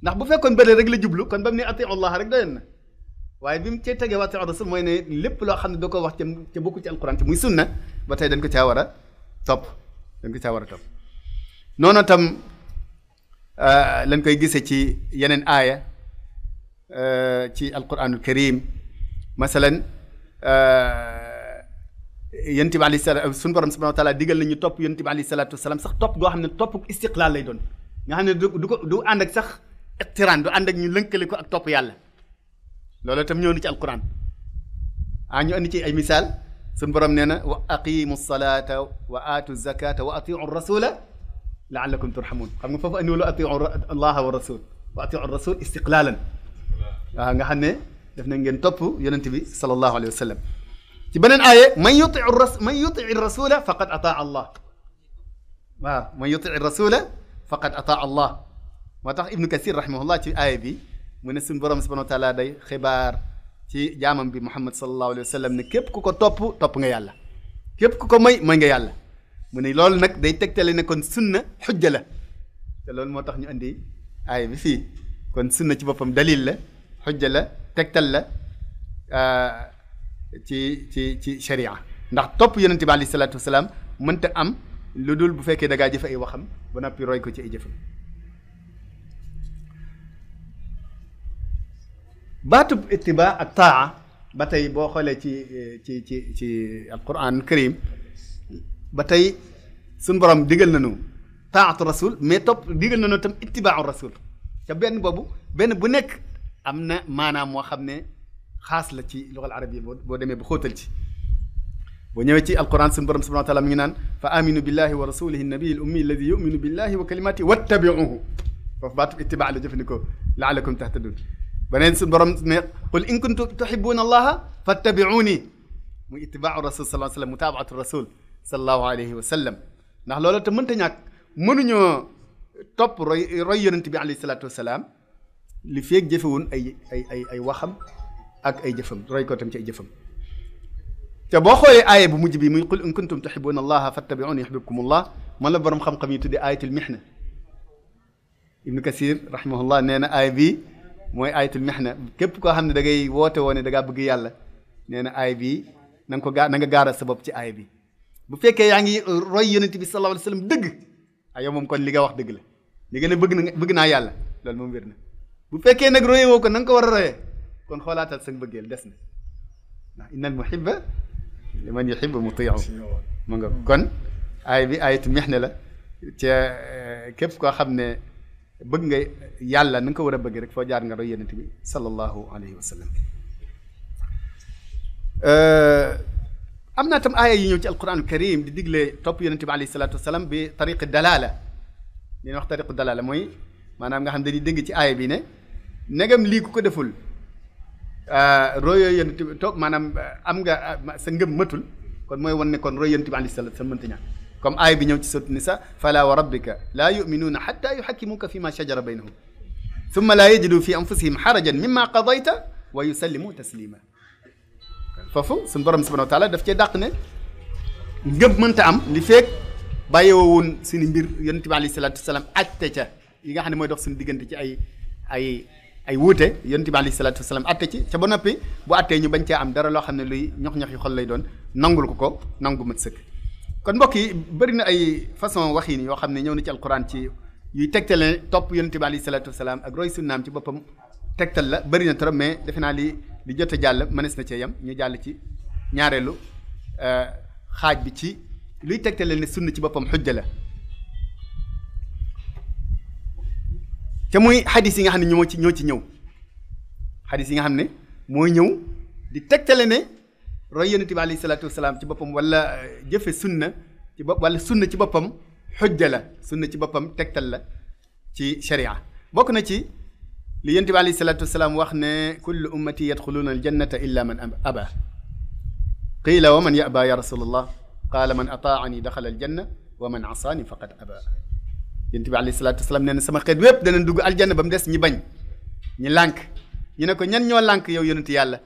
ndax bu fekkoon bële rek la jublu kon ba mu ne atiu allaha rek doyoon na waaye bi mu cee tegee wa atiu rasul mooy ne lépp loo xam ne da ko wax ca bokku ci alquran te muy sunna ba tey dañ ko caa war a topp noonu tam lañ koy gisee ci yeneen aaya ci alquranul karim masalan yonent bi alayhi salaam suñu borom subhanahu wa taala digal nañu topp yonent bi alayhi salaatu wasalaam sax topp goo xam ne topp istiqlaal lay doon nga xam ne du ànd ak sax iqtiraan du ànd ak ñu lënkale ko ak topp yàlla loolu itam ñëw na ci alquran ñu andi ci ay misaal suñu borom nee na wa aqimu salata wa aatu zakata wa atiu rasula laallakum turhamun xam nga foofu andi wala atiu allaha wa rasul wa atiu rasul istiqlaalan waaw nga xam ne def na ngeen topp yonent bi sallallahu alayhi wa sallam ci beneen aaye man yutii rasula faqad ataa allah waaw man yutii rasula faqad ataa allah moo tax ibnu kasir rahimahullah ci aaye bi mu ne suñu borom subhanahu wa taala day xibaar ci jaamam bi muhammad sallallahu alayhi wa sallam ne képp ku ko topp nga yàlla képp ku ko mooy nga yàlla mu ne loolu nag day tegtale ne kon sunna xujja la te loolu moo tax ñu andi aaye bi fii kon sunna ci boppam dalil la xujja la tegtal la ci sharia ndax topp yonente bi alayhi salaatu wasalaam mënta am lu dul bu fekkee da ngaa jëfe ay waxam ba noppi roy ko ci ay jëfam baatub ittiba ak taa ba tey boo xoolee ci alquran karim ba tey suñ borom digal nañu taatu rasul mais topp digal nañu tam ittibaau rasul te benn boobu benn bu nekk am na maanaam moo xam ne xaas la ci lugal arab yi boo demee bu xóotal ci boo ñëwee ci alquran suñu borom subhanahu wa taala mi ngi naan fa aminu billahi wa rasulihi nabiyi al ummi alladi yuminu billahi wa kalimatihi wattabiuhu foofu baatub ittibaa la jëfandikoo laalakum tahtadun beneen suñu borom ne qul in kuntum tuhibbuna allaha fattabiuni muy ittibaau rasul sallallahu alayhi wa sallam mutaabaatu rasul sallallahu alayhi wa sallam ndax loolu te mënta ñàkk mënuñoo topp roy yonent bi alayhi salaatu wasalaam li feeg jëfewun ay waxam ak ay jëfam roy ko tam ci ay jëfam te boo xoolee aaye bu mujj bi muy qul in kuntum tuhibbuna allaha fattabi'uni yuhibbukumullah man la borom xam-xam yi tuddee ayatul mihna ibnu kasir rahimahullah nee na aaya bi mooy ayatul mihna képp koo xam ne da ngay woote woo ne da ngaa bëgg yàlla nee na aaya bi na nga gaaral sa bopp ci aaya bi bu fekkee yaa ngi roy yonent bi sallallahu alayhi wa sallam dëgg yow moom kon li nga wax dëgg la li nga ne bëgg naa yàlla loolu moom wér na bu fekkee nag roye woo ko na nga ko war a royee kon xoolaatal sa bëggeel des na ndax innal muhibba liman yuhibbu muti'u ma nga kon aay bi ayatu mihna la ca képp koo xam ne bëgg nga yàlla na nga ko war a bëgg rek foo jaar nga roy yonent bi sallallahu alayhi wa sallam am naa tam aaya yi ñëw ci alquranul karim di digle topp yonent bi alayhi salaatu wasalaam bi tariqi dalala li ñuy wax tariqu dalala mooy maanaam nga xam dañuy dégg ci aaya bi ne negam lii ku ko deful royoo yonent bi toog maanaam am nga sa ngëm matul kon mooy wan ne kon roy yonent bi alayhi salaatu wasalaam mënta ñàkk comme aaya bi ñëw ci sourate Nisa fala wa rabbika laa yuminuuna xatta yuxakkimuka fi ma shajara baynahum summa laa yajidu fi anfusihim xarajan mimma qadayta wa yusallimu taslima foofu suñu borom subhanahu wa taala daf cee dàq ne ngëm mënta am li feeg bàyyiwoo woon suñu mbir yonent bi alayhi salaatu wasalaam atte ca yi nga xam ne mooy dox suñu diggante ci ay wuute yonent bi alayhi salaatu wasalaam atte ci ca ba noppi bu attee ñu bañ cee am dara loo xam ne luy ñox-ñox yi xol lay doon nangul ko nangu mat sëkk kon mbokk yi bëri na ay façon waxin yoo xam ne ñëw na ci alquran ci yuy tegtale topp yonent bi alayhi salaatu wasalaam ak roy sunnaam ci boppam tegtal la bëri na trop mais defe naa li jot a jàll mënees na cee yem ñu jàll ci ñaareelu xaaj bi ci luy tegtale ne sunna ci boppam xujja la te muy xadis yi nga xam ne ñoo ci ñëw xadis yi nga xam ne mooy ñëw di tegtale ne roy yonent bi alayhi salaatu wasalaam ci boppam wala jëfe sunna ci bopp wala sunna ci boppam xujja la sunna ci boppam tegtal la ci sharia bokk na ci li yonent bi alayhi salaatu wasalaam wax ne kullu ummati yadxuluuna aljannata illa man aba qiila wa man yaba ya rasulallah qaala man ataani daxala aljanna wa man asaani faqad aba yonent bi alayhi salaatu wasalaam nee na sama xeet wépp dana dugg aljanna ba mu des ñi bañ ñi lànk ñu ne ko ñan ñoo lànk yow yonent yàlla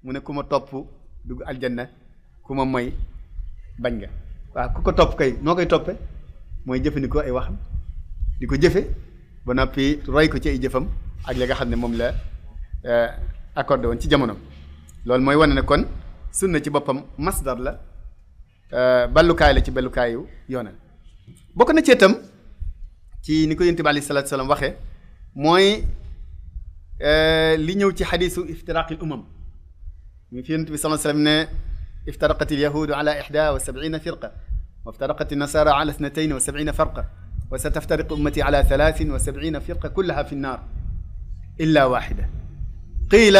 mu ne ku ma topp dugg aljanna ku ma moy bañ nga waaw ku ko topp kay noo koy toppe mooy jëfandikoo ay waxam di ko jëfe ba noppi roy ko ci ay jëfam ak li nga xam ne moom la accordé woon ci jamono loolu mooy wane ne kon sunna ci boppam masdar la ballukaay la ci ballukaayu yoonal bokk na ci itam ci ni ko yonent bi alayhi salaatu salaam waxee mooy li ñëw ci xadiisu iftiraqil umam من في النبي صلى الله عليه وسلم افترقت اليهود على 71 فرقة وافترقت النصارى على 72 فرقة وستفترق أمتي على 73 فرقة كلها في النار إلا واحدة قيل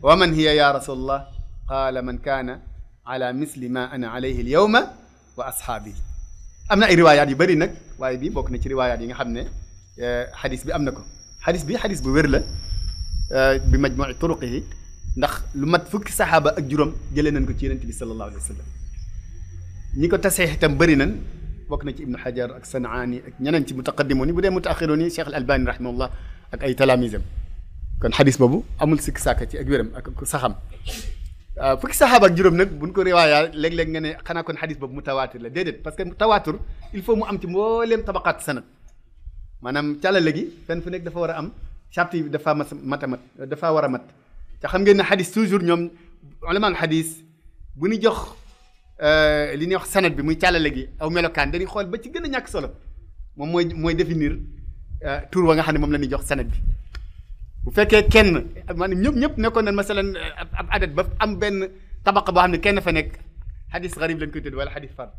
ومن هي يا رسول الله قال من كان على مثل ما أنا عليه اليوم وأصحابي am na ay riwaayaat yu bëri nag waaye bii bokk na ci riwaayaat yi nga xam ne xadis bi am na ko xadis bi xadis bu wér la bi majmu'i turuqihi ndax lu mat fukki saxaaba ak juróom jëlee nañ ko ci yonent bi sallallahu alayhi wa sallam ñi ko taseex itam bëri nañ bokk na ci ibnu Hajar ak Sanaani ak ñeneen ci mutaqaddimoon yi bu dee mutaaxiroon yi Cheikh al Albani rahimahullah ak ay talaamisam kon xadis boobu amul sikki sàkka ci ak wéram ak saxam fukki saxaaba ak juróom nag buñ ko riwaayaa léeg-léeg nga ne xanaa kon xadis boobu mutawaatir la déedéet parce que tawaatur il faut mu am ci mbooleem tabaqaat sanad maanaam càllale gi fenn fu nekk dafa war a am charte yi dafa mat a mat dafa war a mat te xam ngeen ne xadis toujours ñoom ulamaa xadis bu ñu jox li ñuy wax sanad bi muy càllale gi aw melokaan dañuy xool ba ci gën a ñàkk solo moom mooy définir tur wa nga xam ne moom la ñuy jox sanad bi bu fekkee kenn maanaam ñëpp nekkoon nañ masalan ab adat ba am benn tabaqa boo xam ne kenn fa nekk xadis garib lañ koy tudd wala xadis fard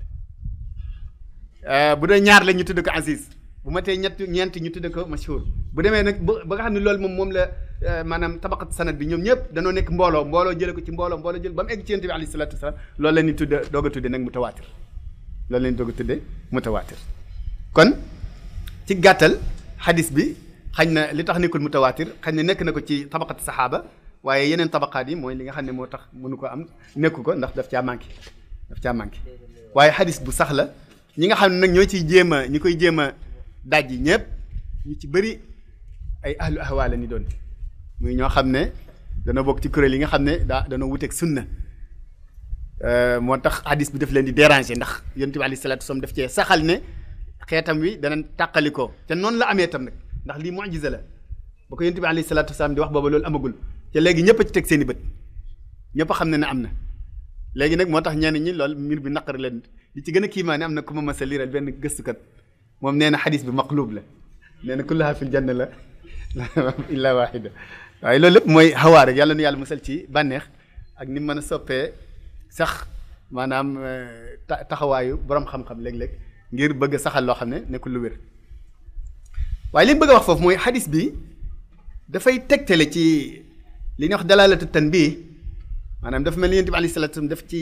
bu dee ñaar la ñu tudd ko aziz bu matee ñeent ñu tudd ko mashhur bu demee nag ba nga xam ne loolu moom la maanaam tabaqat sanad bi ñoom ñëpp danoo nekk mbooloo jële ko ci mbooloo jël ba mu egg ci yonent bi alayhi salaatu wasalaam loolu la ñuy tudde doog a tudde nag mutawaatir loolu la ñuy doog a tudde mutawaatir kon ci gàttal xadis bi xañ na li tax nekkul mutawaatir xañ na nekk na ko ci tabaqat saxaaba waaye yeneen tabaqaat yi mooy li nga xam ne moo tax mënu ko am nekku ko ndax daf caa manqué waaye xadis bu sax la ñi nga xam ne nag ñoo ciy ñi koy jéem a daj yi ñëpp ñu ci bëri ay ahlu ahwa la ni doon muy ñoo xam ne dana bokk ci kuréel yi nga xam ne dana wuteeg sunna moo tax hadis bi daf leen di déranger ndax yonent bi alayhi salaatu wasallam daf cee saxal ne xeetam wi danañ tàqalikoo te noonu la amee tam nag ndax lii mu'jiza la ba ko yonent bi alayhi salaatu wasallam di wax booba loolu amagul te léegi ñëpp a ci teg seen i bët ñëpp a xam ne ne am na léegi nag moo tax ñenn ñi loolu mbir bi naqari leen li ci gën a kiimaane am na ku ma mas a liiral benn gëstukat moom nee na xadis bi maqlub la nee na kullaha fil janna la illa wahida waaye loolu lépp mooy xawaa rek yàlla nu yàlla musal ci bànneex ak ni mën a soppee sax maanaam taxawaayu borom xam-xam léeg-léeg ngir bëgg a saxal loo xam ne nekkul lu wér waaye li mu bëgg a wax foofu mooy xadis bi dafay tegtale ci li ñuy wax dalalatu tanbih maanaam dafa mel ni yonent bi alayhi salaatu wasallam daf ci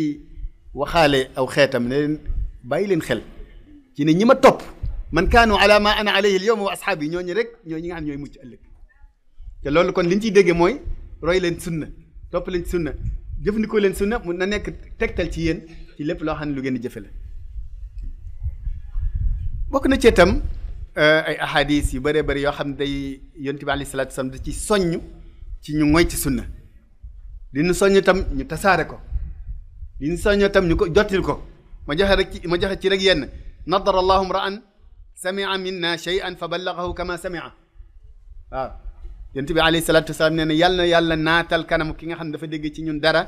waxaale aw xeetam ne leen bàyyi leen xel ci ne ñi ma topp man kaanu ala ma ana alayhi al yawma wa ashaabi ñooñu rek ñooy ñi nga xam ñooy mucc ëllëg te loolu kon li ñu ciy déggee mooy roy leen sunna topp leen sunna jëfandikoo leen sunna mun na nekk tegtal ci yéen ci lépp loo xam ne lu ngeen di jëfe la bokk na ci itam ay ahadis yu bëree bëri yoo xam ne day yonent bi alayhi salaatu wasallam da ci soññ ci ñu ngoy ci sunna di ñu soññ itam ñu tasaare ko di ñu soññ itam ñu ko jottil ko ma joxe ci rek yenn nadara allahu mra'an samia minna shay'an fa ballagahu kama samia waaw yonent bi alayhi salaatu wasalaam nee na yàlla naatal kanam ki nga xam ne dafa dégg ci ñun dara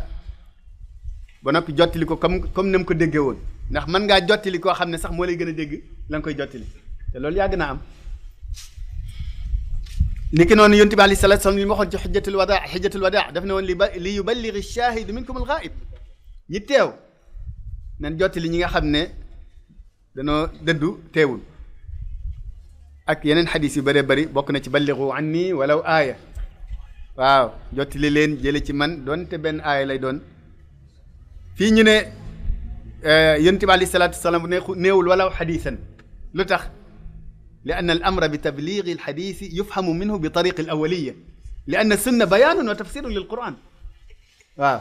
ba noppi jottali ko comme ni mu ko déggee woon ndax mën ngaa jottali koo xam ne sax moo lay gën a dégg la nga koy jottali te loolu yàgg naa am ni ki noonu yonent bi alayhi salaatu wasalaam li ma waxoon ci xijjatul wadaa daf ne woon li yuballighi shaahidu minkum al ghaib ñi teew nan jottali ñi nga xam ne danoo dëddu teewul ak yeneen xadis yu bëree bëri bokk na ci ballighu anni walaw aaya waaw jottali leen jële ci man doonte benn aaya lay doon fii ñu ne yonent bi alayhi salaatu wasalaam néewul walaw xadisan lu tax li anna al amra bi tablighi al xadisi yufhamu minhu bi tariqi al awaliya li anna sunna bayaanun wa tafsirun lil quran waaw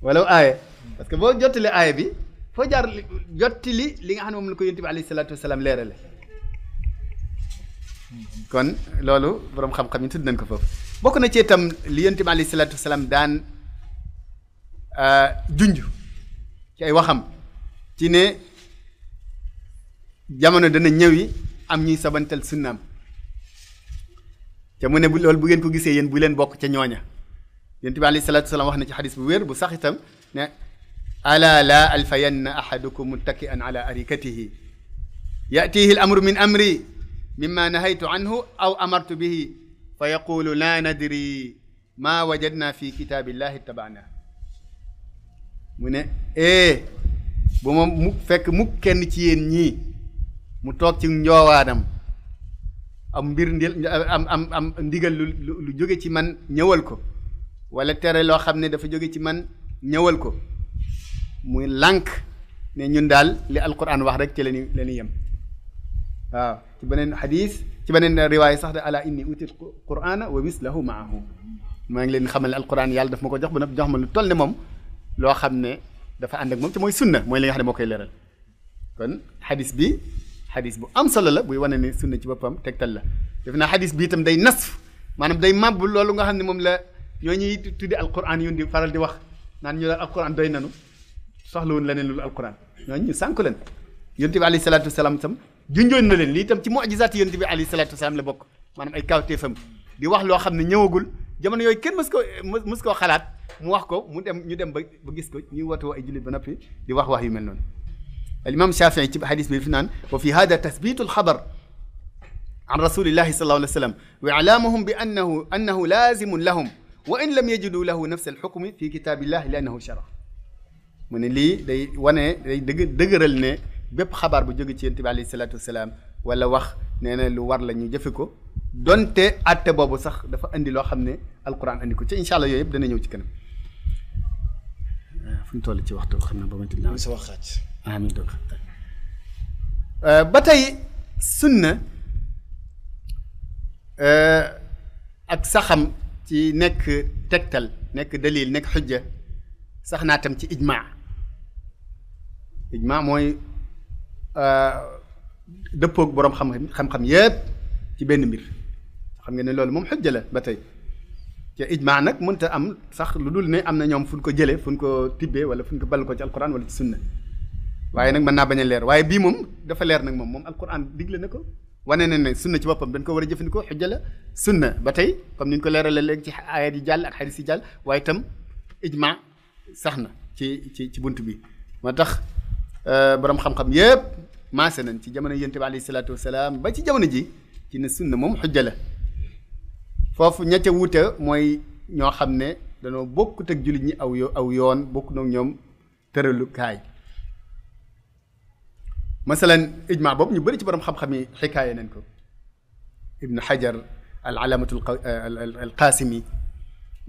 walaw aaya parce que boo jottali aaya bi foo jaar jottali li nga xam ne moom la ko yonent bi alayhi salaatu wasalaam leerale kon loolu boroom xam-xam yi tudd nañ ko foofu bokk na ci itam li yonent bi alayhi salaatu wasalaam daan junj ci ay waxam ci ne jamono dana ñëwi am ñuy sabantal sunnaam te mu ne bu loolu bu ngeen ko gisee yéen bu leen bokk ca ñooña yonent bi alayhi salaatu wasalaam wax na ci xadis bu wér bu sax itam ne ala la alfayanna ahadukum muttaki'an ala arikatihi ya'tihi al-amru min amri mimma nahaytu anhu aw amartu bihi fa yaqulu la nadri ma wajadna fi kitabillahi ittaba'na mu ne bu ma mu fekk mukk kenn ci yéen ñii mu toog ci njoowaanam am mbir am ndigal lu jóge ci man ñëwal ko wala tere loo xam ne dafa jóge ci man ñëwal ko muy lànk ne ñun daal li alquran wax rek ci la ñuy yem waaw ci beneen xadis ci beneen riwaaya sax de ala inni util qur'ana wa mislahu maahu maa ngi leen xamal ne alquran yàlla daf ma ko jox ba nag jox ma lu toll ne moom loo xam ne dafa ànd ak moom te mooy sunna mooy li nga xam ne moo koy leeral kon xadis bi xadis bu am solo la buy wane ne sunna ci boppam tegtal la def naa xadis bi itam day nasf maanaam day màbb loolu nga xam ne moom la ñoo ñuy tuddi alquran yu di faral di wax naan ñu daal alquran doy nanu soxla woon leneen loolu alquran ñooñu ñu sànk leen yonent bi alayhi salaatu wasalaam itam junjoon na leen lii itam ci mu'jizaat yonent bi alayhi salaatu wasalaam la bokk maanaam ay kawteefam di wax loo xam ne ñëwagul jamono yooyu kenn mës koo xalaat mu wax ko ñu dem ba gis ko ñuy wootoo ay jullit ba noppi di wax yu mel noonu al imam Shafii ci xadis bi fi naan wa fi hada tasbitu alxabar an rasulillahi sallallahu alayhi wa sallam wa ilaamuhum bi annahu laazimun lahum wa in lam yajidu lahu nafs alxukmi fi kitaabillahi li annahu shara mu ne lii day wane day dëgëral ne bépp xabaar bu jóge ci yonent bi alayhi salaatu wasalaam wala wax nee na lu war la ñu jëfe ko donte atte boobu sax dafa andi loo xam ne alquran andi ko ci incha allah yooyu yëpp dana ñëw ci kanam fu ñu toll ci waxtu xam na ba ma tudd naa sa wax xaaj amiin donc ba tey sunna ak saxam ci nekk tegtal nekk dalil nekk xujja sax naa tam ci ijmaa mooy dëppoog boroom xam-xam yépp ci benn mbir xam nga ne loolu moom xujja la ba tey te ijmaa nag mënta am sax lu dul ne am na ñoom fu ñu ko jëlee fu ñu ko tibbee wala fu ñu ko ball ko ci alquran wala ci sunna waaye nag mën naa bañ a leer waaye bii moom dafa leer nag moom alquran digle na ko wane na ne sunna ci boppam dañ ko war a jëfandikoo xujja la sunna ba tey comme ni ñu ko leeralee léegi ci ayat yi jàll ak xadis yi jàll waaye itam ijmaa sax na ci bunt bi moo tax boroom xam-xam yépp maase nañ ci jamono yonent bi alayhi salaatu wasalaam ba ci jamono ji ci ne sunna moom xujja la foofu ña ca wuute mooy ñoo xam ne dañoo bokkut ak jullit ñi aw yoon bokkut ak ñoom tëralu kaay masalan ijmaa boobu ñu bëri ci borom xam-xam yi xikaaye nañ ko ibnu xajar al alaamatu al qaasimi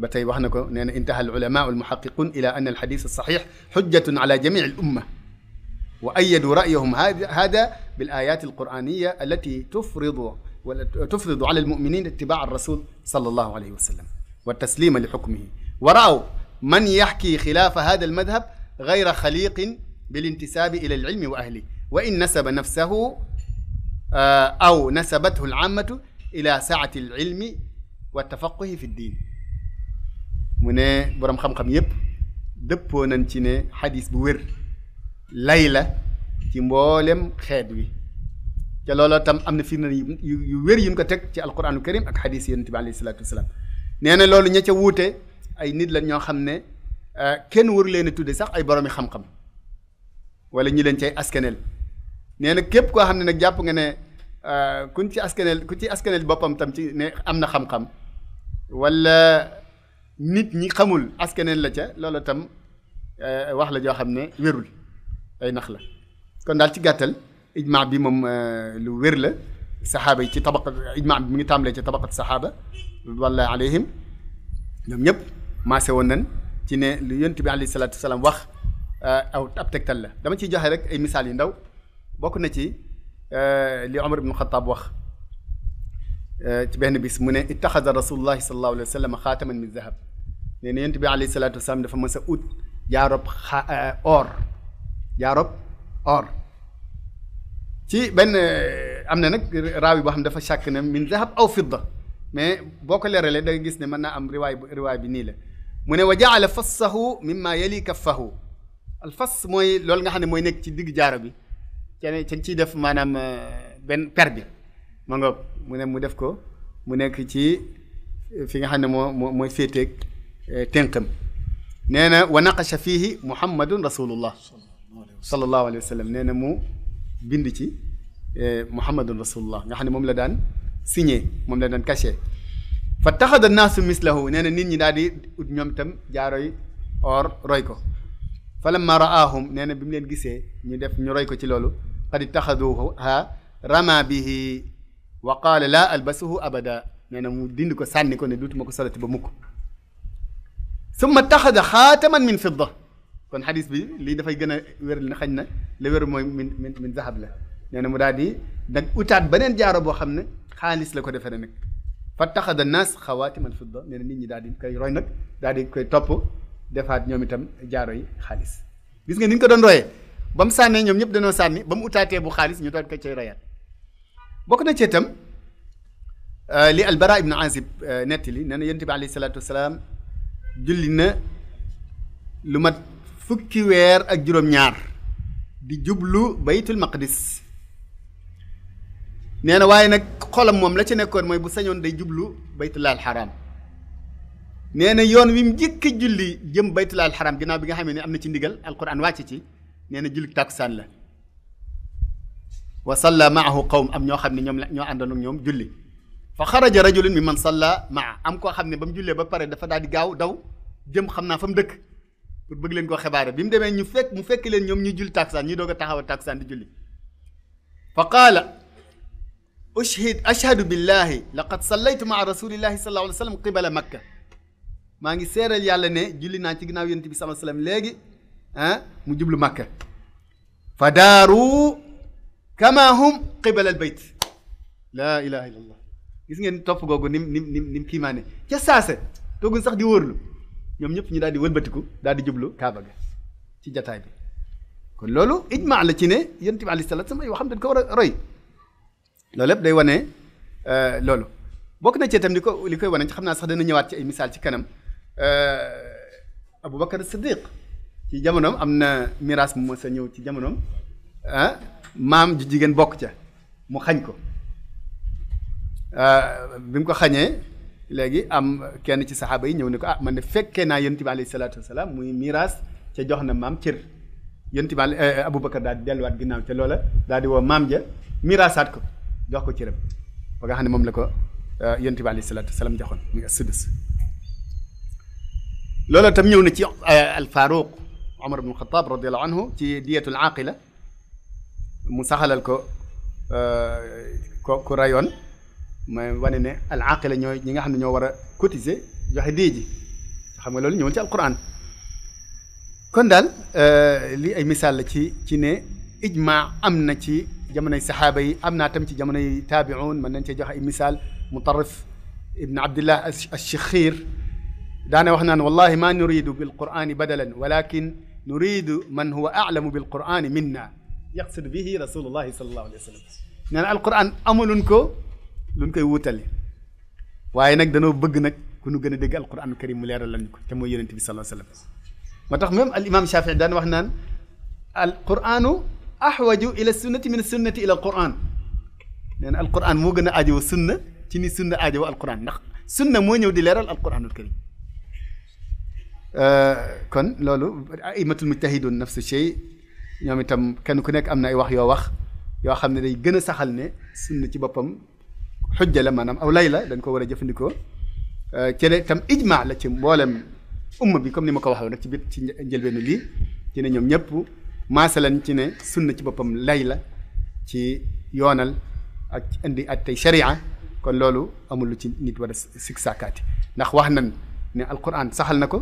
ba tey wax na ko nee na intaha al ulamaa al muhaqiqun ila anna al xadis al saxiix xujjatun ala jamii al umma wa ayadu ra'yahum hada bil ayat al qur'aniya allati tufridu ala al muminin ittibaa al rasul sallallahu alayhi wa sallam wa taslima li xukmihi wa ra'aw man yaxki xilaafa hada al madhab gayra xaliqin bil intisaabi ila al ilmi wa ahli wa in nasaba nafsahu aw nasabathu al aamatu ila saati al ilmi wa tafaquhi fi ddin mu ne boroom xam-xam yépp dëppoo nañ ci ne xadis bu wér lay la ci mboolem xeet wi te looloo tam am na firnde yu wér yu ñu ko teg ci alquranu karim ak xadis yonent bi alayhi salaatu wasalaam nee na loolu ña ca wuute ay nit la ñoo xam ne kenn waru leen a tudde sax ay boroomi xam-xam wala ñi leen cay askanel nee na képp koo xam ne nag jàpp nga ne ku ci askanel boppam tam ci ne am na xam-xam wala nit ñi xamul askanel la ca loolu tam wax la joo xam ne wérul ay nax la kon daal ci gàttal ijmaa bi moom lu wér la saxaaba yi ci tabaqa ijmaa bi mu ngi tàmbalee ci tabaqat saxaaba ridwanullahi alayhim ñoom ñëpp maase woon nañ ci ne lu yonent bi alayhi salaatu wasalaam wax ab tegtal la dama ciy joxe rek ay misaal yu ndaw bokk na ci li Omar ibn Xataab wax ci benn bis mu ne ittaxada rasulullahi sallallahu alayhi wa sallam xaataman min zahab nee na yonent bi alayhi salaatu wasalaam dafa mës a ut jaarob or ci benn am na nag raawi boo xam ne dafa chàkk ne min zahab aw fidda mais boo ko leeralee da nga gis ne mën naa am riwaay bi nii la mu ne wa jaala fassahu mimma yali kaffahu al fas mooy loolu nga xam ne mooy nekk ci digg jaaro bi ca ciy def maanaam benn per bi ma nga mu ne mu def ko mu nekk ci fi nga xam ne mooy féeteeg tënkam nee na wa naqasha fiihi muhammadun rasulullah sallallahu alayhi wa sallam nee na mu bind ci muhammadun rasulullah nga xam ne moom la daan signé moom la daan caché fa taxada naasu mislahu nee na nit ñi daal di ut ñoom itam jaaroy or roy ko falamma raahum nee na bi mu leen gisee ñu def ñu roy ko ci loolu qad ittaxaduha rama bihi wa qaala laa albasuhu abada nee na mu dindi ko sànni ko ne duutuma ko solati ba mukk summa taxada xaataman min fidda kon xadis bi lii dafay gën a wér na xañ na la wér mooy min zahab la nee na mu daal di nag utaat beneen jaaro boo xam ne xaalis la ko defee nag fa taxada naas xawaatiman fidda nee na nit ñi daal di koy roy nag daal di koy topp defaat ñoom itam jaaro yi xaalis gis nga ni ñu ko doon royee ba mu sànnee ñoom ñëpp dañoo sànni ba mu utaatee bu xaalis ñu doon ko cay royaat bokk na ci itam li albara ibnu azib nettali nee na yonent bi alayhi salaatu wasalaam julli na lu mat fukki weer ak juróom-ñaar di jublu baytul maqdis nee na waaye nag xolam moom la ci nekkoon mooy bu sañoon day jublu baytullaahil xaraam nee na yoon wi mu njëkk julli jëm baytullaahil xaraam ginnaaw bi nga xamee ne am na ci ndigal alquran wàcc ci nee na julli tàkkusaan la wa salla maahu qawm am ñoo xam ne ñoom la ñoo àndoon ak ñoom julli fa xaraja rajulun mimman salla maa am koo xam ne ba mu jullee ba pare dafa daal di gaaw daw jëm xam naa fa mu dëkk pour bëgg leen koo xibaare bi mu demee mu fekk leen ñoom ñuy julli tàkkusaan ñuy doog a taxaw a tàkkusaan di julli fa qaala ashhadu billahi laqad sallaytu maa rasulillahi sallallahu alayhi wa sallam qibala makka maa ngi seeral yàlla ne julli naa ci ginnaaw yonent bi sallallahu alayhi wa sallam léegi mu jublu makka fa daaru kama hum qibala al bayt laa ilaha illa allah gis ngeen topp googu nim kiimaane ca saase toogul sax di wóorlu ñoom ñëpp ñu daal di wëlbatiku daal di jublu kaaba ga ci jataay bi kon loolu ijmaa la ci ne yonent bi alayhi salaatu salaam yoo xam dañ ko war a roy loolu lépp day wane loolu bokk na ci itam li koy wane xam naa sax dana ñëwaat ci ay misaal ci kanam Aboubacar Siddiq ci jamonoom am na miraas mu mës a ñëw ci jamonoom maam ju jigéen bokk ca mu xañ ko bi mu ko xañee léegi am kenn ci saxaaba yi ñëw ne ko man de fekkee naa yonent bi alayhi salaatu wasalaam muy miraas ca jox na maam cër yonent bi Aboubacar daal di delluwaat ginnaaw ca loola daal di woo maam ja miraasaat ko jox ko cëram ba nga xam ne moom la ko yonent bi alayhi salaatu wasalaam joxoon muy as-sudus loolu tam ñëw na ci al Faaruq Omar ibn Xataab radiyallahu anhu ci diyatul aaqila mu saxalal ko ku rayoon mooy wane ne al aaqila ñooy ñi nga xam ne ñoo war a cotiser joxe dee ji xam nga loolu ñëwul ci alquran kon daal lii ay misaal la ci ne ijmaa am na ci jamonoy saxaaba yi am naa tam ci jamonoy taabi'un mën nañ cee joxe ay misaal Mutarrif ibn Abdillah ash-Shikhir daane wax naan wallahi ma nuridu bil qur'ani badalan walakin nuridu man huwa a'lamu bil qur'ani minna yaqsidu bihi rasulullahi sallallahu alayhi wa sallam nee na alquran amuluñ ko luñ koy wutale waaye nag danoo bëgg nag ku nu gën a dégg alquranul karim mu leeral lañ ko te mooy yonent bi sallallahu alayhi wa sallam moo tax même al imam Shafii daan wax naan alquranu ahwaju ila sunnati min sunnati ila alquran nee na alquran moo gën a aajowoo sunna ci ni sunna aajowoo alquran ndax sunna moo ñëw di leeral alquranul karim kon loolu aimatul mujtahidun nafsu shay ñoom itam kenn ku nekk am na ay wax yoo xam ne day gën a saxal ne sunna ci boppam xujja la maanaam aw lay la dañ ko war a jëfandikoo ci ne itam ijmaa la ci mboolem umma bi comme ni ma ko waxee nag ci biir ci njëlbeenu lii ci ne ñoom ñëpp maasalan ci ne sunna ci boppam lay la ci yoonal ak indi at tey sharia kon loolu amul lu ci nit war a sik sàkkaati ndax wax nañ ne alquran saxal na ko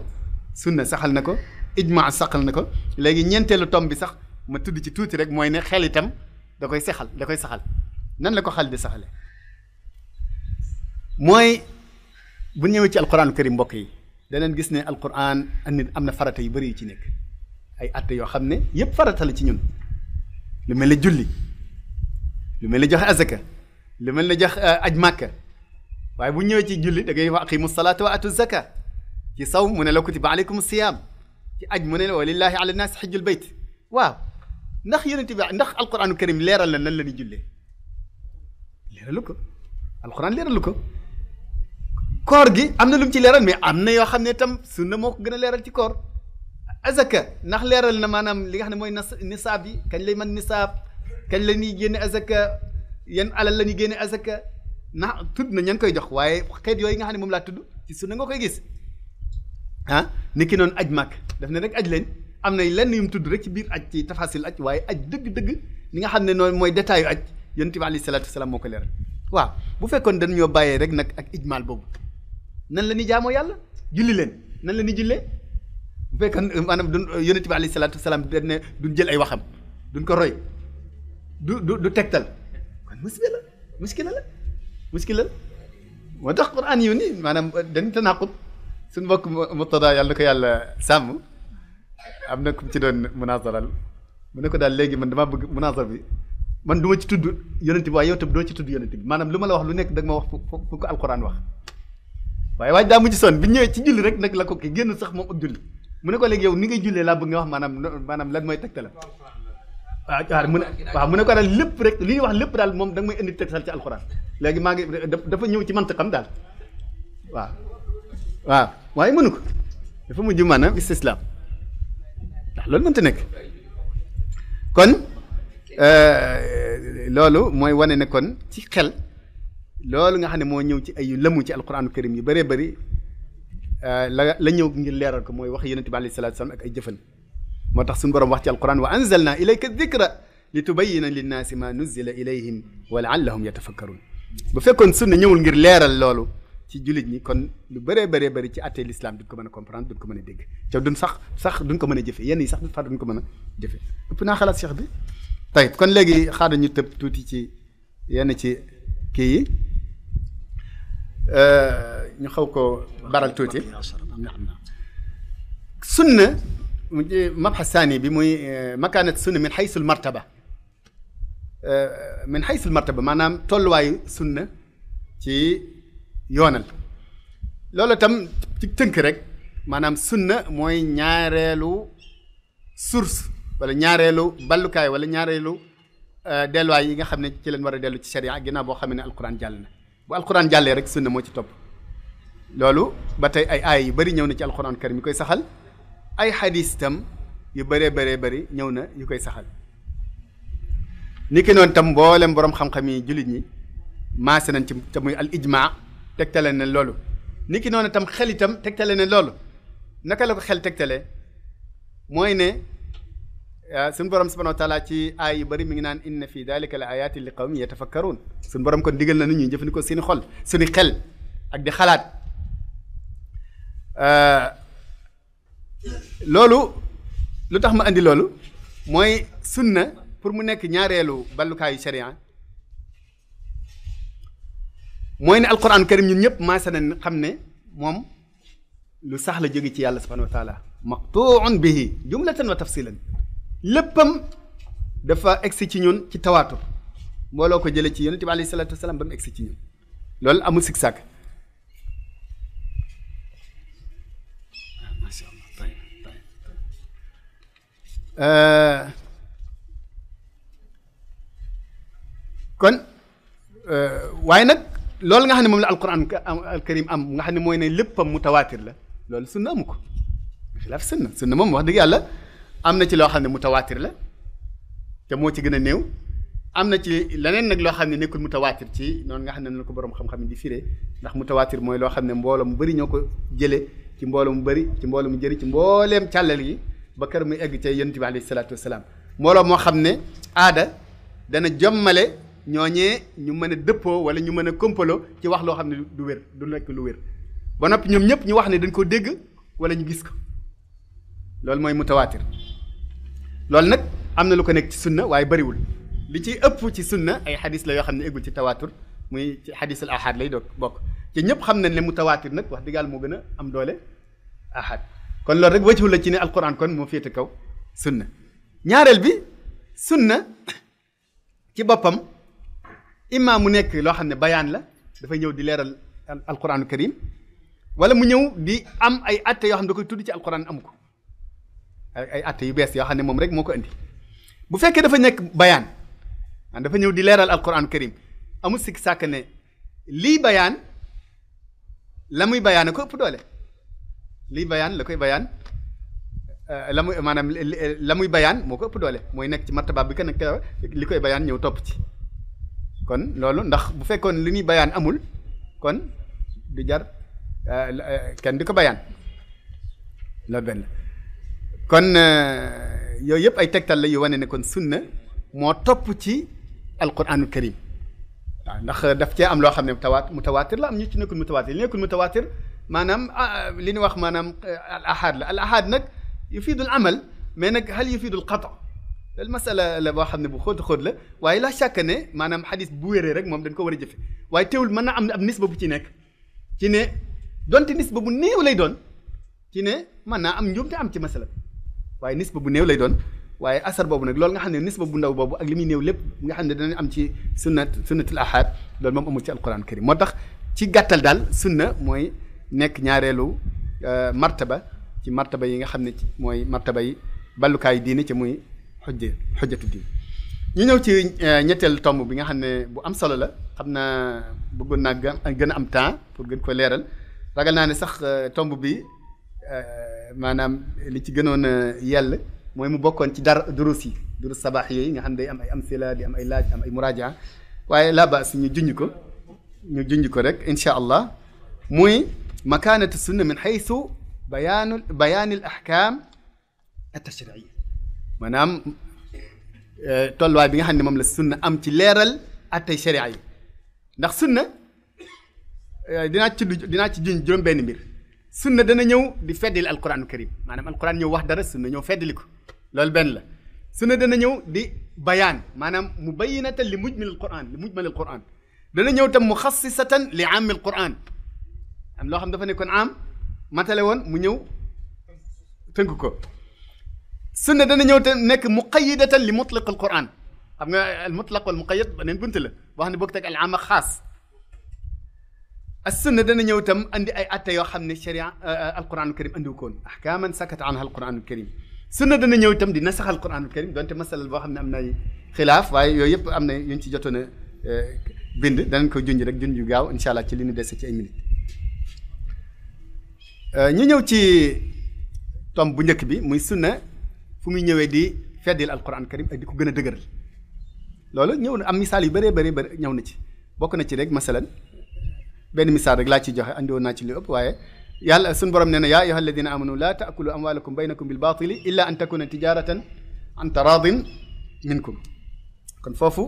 sunna saxal na ko ijmaa saxal na ko léegi ñeenteelu tom bi sax ma tudd ci tuuti rek mooy ne xel itam da koy saxal nan la ko xel di saxale mooy bu ñëwee ci alquran karim mbokk yi daneen gis ne alquran nit am na farata yu bëri yu ci nekk ay atte yoo xam ne yépp farata la ci ñun lu mel ne julli lu mel ne joxe azaka lu mel ne jox aj màkka waaye bu ñëwee ci julli da ngay wax aqimu salaata wa atu zaka ci saw mu ne la kutiba aleykum siyaam ci aj mu ne la wa lillahi ala naas xijjul bayt waaw ndax yonent bi ndax alquranu karim leeral na nan la ñuy jullee leeralu ko alquran leeralu ko koor gi am na lu mu ci leeral mais am na yoo xam ne tam sunna moo ko gën a leeral ci koor azaka ndax leeral na maanaam li nga xam ne mooy nisaab yi kañ lay mën nisaab kañ la ñuy génne azaka yan alal la ñuy génne azaka ndax tudd na ñan koy jox waaye xeet yooyu nga xam ne moom laa tudd ci sunna nga koy gis ni ki noonu aj màkk daf ne rek aj leen am na lenn yu mu tudd rek ci biir aj ci tafasil aj waaye aj dëgg-dëgg li nga xam ne noonu mooy détail yu aj yonent bi alayhi salaatu wasalaam moo ko leeral waaw bu fekkoon dañ ñoo bàyyee rek nag ak ijmaal boobu nan la ni jaamoo yàlla julli leen nan la ni jullee bu fekkoon maanaam du yonent bi alayhi salaatu wasalaam dañ ne duñ jël ay waxam duñ ko roy du tegtal kon muskila la moo tax Qur'an yu ni maanaam dañ tanaqut suñu mbokk Murtada yàlla na ko yàlla sàmm am na ku ci doon munaasaral mu ne ko daal léegi man damaa bëgg munaasar bi man du ma ci tudd yonent bi waaye yow tam doo ci tudd yonent bi maanaam lu ma la wax lu nekk da nga ma wax fu ko alquran wax waaye waaj daa mujj sonn bi ñëwee ci julli rek nag la ko kii génn sax moom ak julli mu ne ko léegi yow ni ngay jullee laa bëgg nga wax maanaam lan mooy tegtalam waaw mu ne ko daal lépp rek li ñuy wax lépp daal moom da nga may indi tegtal ci alquran léegi maa ngi dafa ñëw ci mantiqam daal waaw waaye mënu ko dafa mujj maanaam istislaam ndax loolu mënta nekk kon loolu mooy wane ne kon ci xel loolu nga xam ne moo ñëw ci ay lëmu ci alquranu karim yu bëree bëri la ñëw ngir leeral ko mooy wax yonent bi alayhi salaatu salaam ak ay jëfan moo tax suñu borom wax ci alquran wa anzalna ilayka dikra li tubayyina linnaasi ma nuzila ilayhim wa laallahum yatafakkarun bu fekkoon sunna ñëwul ngir leeral loolu ci jullit ñi kon lu bëree bëree bëri ci àttee l'islam duñ ko mën a comprendre duñ ko mën a dégg te duñ sax duñ ko mën a jëfe yenn yi sax duñ ko mën a jëfe ëpp naa xalaat cheikh bi tey kon léegi xaada ñu tëb tuuti ci yenn ci kii yi ñu xaw ko baral tuuti sunna mabxas saani bi muy makaanat sunna min xaysul martaba maanaam tolluwaayu sunna ci yoonal loolu tam ci tënk rek maanaam sunna mooy ñaareelu source wala ñaareelu ballukaay wala ñaareelu delluwaay yi nga xam ne ci leen war a dellu ci sharia ginnaaw boo xam ne alquran jàll na bu alquran jàllee rek sunna moo ci topp loolu ba tey ay aay yu bëri ñëw na ci alquran karim yi koy saxal ay xadis tam yu bëree bëri ñëw na yu koy saxal ni ki noonu tam mboolem borom xam-xam yi jullit ñi maase nañ ci te muy al ijma tegtale ne loolu ni ki noonu tam xel itam tegtale ne loolu naka la ko xel tegtale mooy ne suñu borom subhanahu wa taala ci aay yu bëri mi ngi naan inna fi dalika la ayatin li qawmin yatafakkarun suñu borom kon digal na nit ñi jëfandikoo seeni xol suñu xel ak di xalaat loolu lu tax ma andi loolu mooy sunna pour mu nekk ñaareelu ballukaayu sharia mooy ne alquran karim ñun ñëpp maasa nañ xam ne moom lu sax la jóge ci yàlla subhanahu wa taala maqtuun bihi jumlatan wa tafsilan léppam dafa egsi ci ñun ci tawaatur mbooloo ko jële ci yonent bi alayhi salaatu wasalaam ba mu egsi ci ñun loolu amul sik sàkk masha Allah kon waaye nag loolu nga xam ne moom la alquran al karim am nga xam ne mooy ne léppam mutawaatir la loolu sunna amu ko xilaaf sunna moom wax dëgg yàlla am na ci loo xam ne mutawaatir la te moo ci gën a néew am na ci leneen nag loo xam ne nekkul mutawaatir ci noonu nga xam ne noonu ko borom xam-xam di firee ndax mutawaatir mooy loo xam ne mbooloo mu bëri ñoo ko jëlee ci mbooloo mu bëri ci mbooloo mu jëri ci mbooleem càllal yi ba kër muy egg ca yonent bi alayhi salaatu wasalaam mbooloo moo xam ne aada dana jommale ñooñee ñu mën a dëppoo wala ñu mën a kompaloo ci wax loo xam ne du wér du nekk lu wér ba noppi ñoom ñëpp ñu wax ne dañ ko dégg wala ñu gis ko loolu mooy mutawaatir loolu nag am na lu ko nekk ci sunna waaye bëriwul li ci ëpp ci sunna ay xadis la yoo xam ne eggul ci tawaatur muy ci xadis al ahad lay doog bokk ci ñëpp xam nañ ne mutawaatir nag wax dëgg yàlla moo gën a am doole ahad kon loolu rek wajhu la ci ne alquran kon moo féete kaw sunna ñaareel bi sunna ci boppam imma mu nekk loo xam ne bayaan la dafay ñëw di leeral alquranu karim wala mu ñëw di am ay atte yoo xam ne da koy tudd ci alquran amu ko ay atte yu bees yoo xam ne moom rek moo ko indi bu fekkee dafa nekk bayaan dafa ñëw di leeral alquranu karim amul sikk sàkk ne lii bayaan la muy bayaan a ko ëpp doole lii bayaan la koy bayaan la muy maanaam la muy bayaan moo ko ëpp doole mooy nekk ci martaba bi ka nekk li koy bayaan ñëw topp ci kon loolu ndax bu fekkoon li ñuy bayaan amul kon du jar kenn di ko bayaan loolu benn kon yooyu yëpp ay tegtal la yu wane ne kon sunna moo topp ci alquranul karim waaw ndax daf cee am loo xam ne mutawaatir la am ñu ci nekkul mutawaatir li nekkul mutawaatir maanaam li ñu wax maanaam al ahad la al ahad nag yufiidul amal mais nag hal yufiidul qata loolu masala la boo xam ne bu xóot la waaye la chaque ne maanaam xadis bu wéree rek moom dañ ko war a jëfe waaye teewul mën na am ab nisba bu ci nekk ci ne donte nisba bu néew lay doon ci ne mën naa am njuumte am ci masala waaye nisba bu néew lay doon waaye asar boobu nag loolu nga xam ne nisba bu ndaw boobu ak li muy néew lépp nga xam ne danañ am ci sunnatul ahad loolu moom amul ci alquran karim moo tax ci gàttal daal sunna mooy nekk ñaareelu martaba ci martaba yi nga xam ne ci mooy martaba yi ballukaayu diine ci muy xujjatu diin ñu ñëw ci ñetteelu tomb bi nga xam ne bu am solo la xam naa bëggoon naa gën a am temps pour gën ko leeral ragal naa ne sax tomb bi maanaam li ci gënoon a yell mooy mu bokkoon ci dara durus sabaax yooyu nga xam ne day am ay amsila di am ay laaj am ay muraajaa waaye laa baas ñu junj ko rek incha allah muy makaanatu sunna min xaysu bayaanil ahkaam at-tashri'iyya maanaam tolluwaay bi nga xam ne moom la sunna am ci leeral attey sharia yi ndax sunna dinaa ci junj juróom benn mbir sunna dana ñëw di feddali alquran karim maanaam alquran ñëw wax dara sunna ñëw feddali ko loolu benn la sunna dana ñëw di bayaan maanaam mubayyinatan li mujmalil quran dana ñëw tam muxassisatan li aamil quran am loo xam dafa nekkoon am matale woon mu ñëw tënk ko sunna dana ñëw te nekk muqayyidatan li mutlaq al quran xam nga al mutlaq wal muqayyad beneen bunt la boo xam ne bokk teg al am ak xaas as sunna dana ñëw tam andi ay atte yoo xam ne sharia al quran karim andiwu koon ahkaman sakata anha al quran karim sunna dana ñëw itam di nasax al quran karim donte masala boo xam ne am na ay xilaaf waaye yooyu yëpp am na yuñ ci jotoon a bind danañ ko junj rek junj gaaw incha allah ci li ñu dese ci ay minutes ñu ñëw ci tomb bu njëkk bi muy sunna fu muy ñëwee di feddil alquran karim ak di ko gën a dëgëral loolu ñëw na am misaal yu bëree bëri ñëw na ci bokk na ci rek masalan benn misaal rek laa ciy joxe andi woon naa ci lu ëpp waaye yàlla suñu borom nee na yaa ayyuha alladina amanu laa taakulu amwalakum baynakum bil baatili illa an takuna tijaratan an taradin minkum kon foofu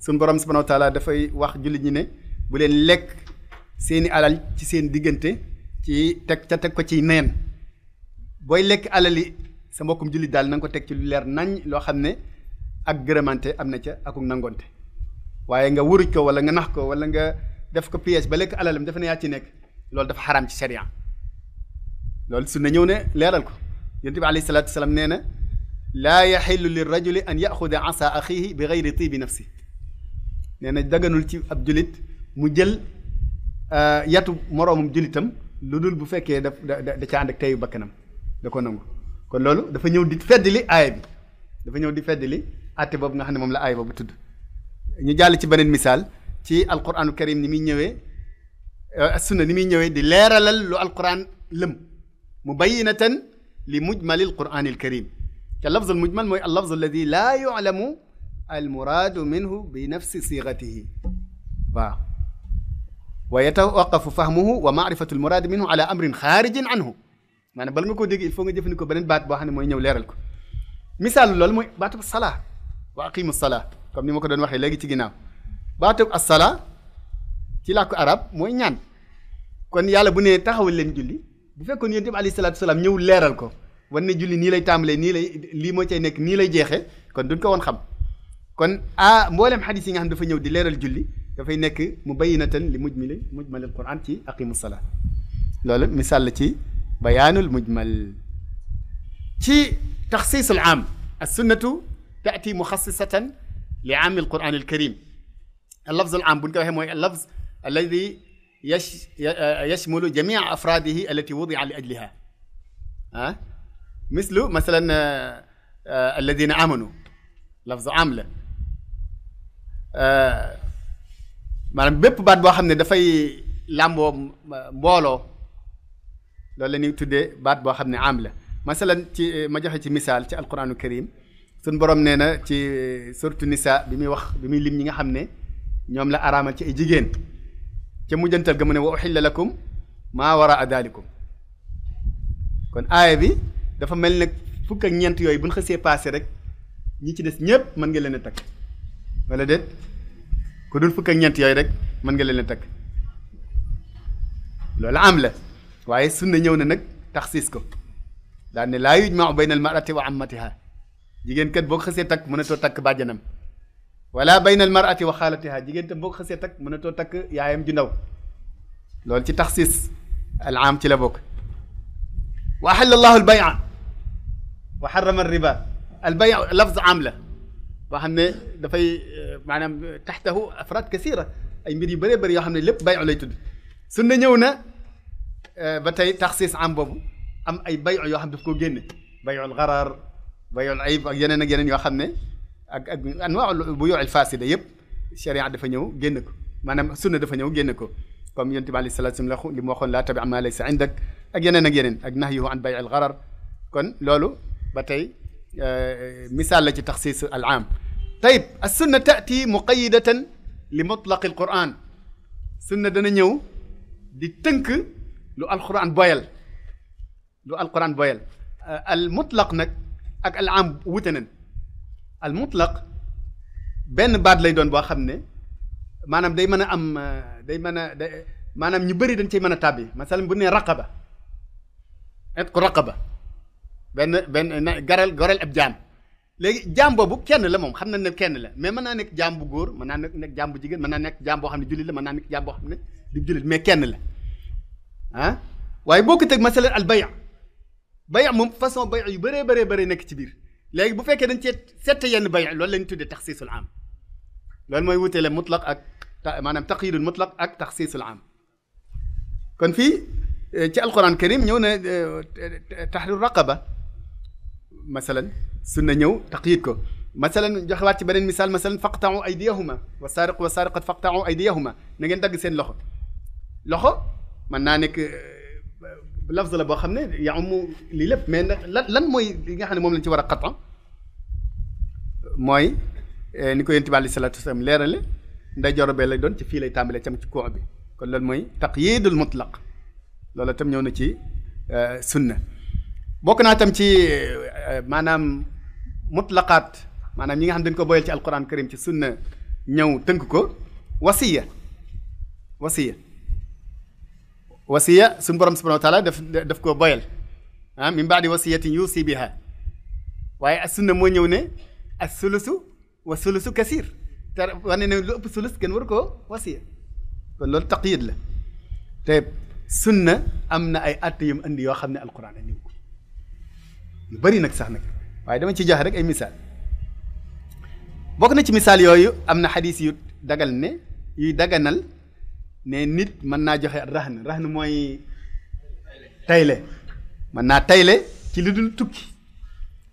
suñu borom subhanahu wa taala dafay wax jullit ñi ne bu leen lekk seeni alal ci seen diggante ci teg ko ci neen booy lekk alali sa mbokkum jullit daal na nga ko teg ci lu leer nañ loo xam ne ak gërëmante am na ca akuk nangonte waaye nga wuruj ko wala nga nax ko wala nga def ko piège ba lekk alalam dafa ne yaa ci nekk loolu dafa xaraam ci sharia loolu sunna ñëw ne leeral ko yonent bi alayhi salaatu wasalaam nee na laa yaxillu li rajuli an yaxuda asa axihi bi gayri tibi nafsi nee na daganul ci ab julit mu jël yatu moroomum julitam lu dul bu fekkee da ca ànd ak teyu bakkanam da ko nangu kon loolu dafa ñëw di feddali aaya bi dafa ñëw di feddali àtte boobu nga xam ne moom la aaya boobu tudd ñu jàll ci beneen misaal ci alquranu karim ni muy ñëwee sunna ni muy ñëwee di leeralal lu alquran lëm mubayyinatan li mujmalil quranil karim te lafzul mujmal mooy al lafz alladi laa yulamu al muraadu minhu bi nafsi sigatihi waaw wa yatawaqafu fahmuhu wa maarifatu al muraadi minhu ala amrin xaarijin anhu maanaam bala nga koo dégg il faut nga jëfandikoo beneen baat boo xam ne mooy ñëw leeral ko misaal loolu mooy baatub salaa wa aqimu salaa comme ni ma ko doon waxee léegi ci ginnaaw baatub as-salaa ci làkku arab mooy ñaan kon yàlla bu nee taxawal leen julli bu fekkoon yonent bi alayhi salaatu wasalaam ñëw leeral ko wan ne julli nii lay tàmbalee nii lay lii moo cay nekk nii lay jeexee kon duñ ko woon xam kon mboolem xadis yi nga xam dafa ñëw di leeral julli dafay nekk mubayyinatan li mujmalil quran ci aqimu salaa loolu misaal la ci bayaanul mujmal ci taxsiisul aam as-sunnatu taati muxassisatan li aami alquran alkarim al-lafz al-aam bu ñu ko waxee mooy al-lafz alladi yashmulu jamia afraadihi allati wudia li ajliha mislu masalan alladina amanu lafz aam la maanaam bépp baat boo xam ne dafay làmboo mbooloo loolu la ñuy tuddee baat boo xam ne am la masalan ci ma joxe ci misaal ci alquranu karim suñ borom nee na ci suratu nisa bi muy wax bi muy lim ñi nga xam ne ñoom la araamal ci ay jigéen ca mujjantal ga mu ne wa uxilla lakum maa waraa dalikum kon aaya bi dafa mel ne fukk ak ñeent yooyu bu ñu xësee passé rek ñi ci des ñëpp mën nga leen a takk wala déet ku dul fukk ak ñeent yooyu rek mën nga leen a takk loolu am la waaye sunna ñëw na nag taxsiis ko daan ne laa yujmau bayna al marati wa ammatiha jigéen kat boo ko xësee takk mënatoo takk bàjjanam wala bayna al marati wa xaalatiha jigéen tam boo ko xësee takk mënatoo takk yaayam ju ndaw loolu ci taxsiis al am ci la bokk wa ahalla allahu al bay'a wa harrama al riba al bay' lafz am la boo xam ne dafay maanaam taxtahu afraad kasira ay mbir yu bëree bëri yoo xam ne lépp bay' lay tudd sunna ñëw na ba tey taxsiis am boobu am ay bay' yoo xam daf koo génne bay'ul gharar bay'ul ayib ak yeneen yoo xam ne ak anwaa'ul buyuu'il faasida yëpp sharia dafa ñëw génne ko maanaam sunna dafa ñëw génne ko comme yonent bi alayhi salaatu wa salaam li mu waxoon laa tabi' maa laysa indak ak yeneen ak nahyuhu an bay'il gharar kon loolu ba tey misaal la ci taxsiis al aam tayib as sunna taati muqayidatan li mutlaq al quran sunna dana ñëw di tënk lu alquran boyal al mutlaq nag ak al aam wute nañ al mutlaq benn baat lay doon boo xam ne maanaam day mën a am maanaam ñu bëri dañ cay mën a tàbbi masalan bu ne raqaba et ko raqaba benn goreel ab jaam léegi jaam boobu kenn la moom xam nañ ne kenn la mais mën naa nekk jaam bu góor mën naa nekk jaam bu jigéen mën naa nekk jaam boo xam ne jullit la mën naa nekk jaam boo xam ne du jullit mais kenn la ah waaye boo ko teg masalan al bay' moom façon bay' yu bëree nekk ci biir léegi bu fekkee dañ cee sett yenn bay' loolu lañ tuddee taxsiisul am loolu mooy wuteele mutlaq ak maanaam taqyidul mutlaq ak taxsiisul am kon fii ci alquran karim ñëw na tahrir raqaba masalan sunna ñëw taqyid ko masalan joxewaat ci beneen misaal masalan faqta'u aydiyahuma wa saariqu wa saariqat faqta'u aydiyahuma na ngeen dagg seen loxo mën naa nekk lafz la boo xam ne ya'ummu lii lépp mais lan mooy li nga xam ne moom lañ ci war a qata mooy ni ko yonent bi alayhi salaatu wasalaam leerale ndeyjoor bee lay doon ci fii lay tàmbalee cam ci koo bi kon loolu mooy taqyidul mutlaq loolu tam ñëw na ci sunna bokk naa tam ci maanaam mutlaqaat maanaam ñi nga xam dañ ko boyal ci alquran karim ci sunna ñëw tënk ko wasiya suñu borom subhanahu wa taala daf koo boyal min baadi wasiyatin yuusi biha waaye as sunna moo ñëw ne as sulusu wa sulusu kasir te wane ne lu ëpp sulus kenn war koo wasiya kon loolu taqyid la te sunna am na ay att yum andi yoo xam ne alquran andi ko yu bëri nag sax nag waaye dama ci joxe rek ay misaal bokk na ci misaal yooyu am na xadis yu dagal ne yuy daganal ne nit mën naa joxe rahn mooy tayle mën naa tayle ci lu dul tukki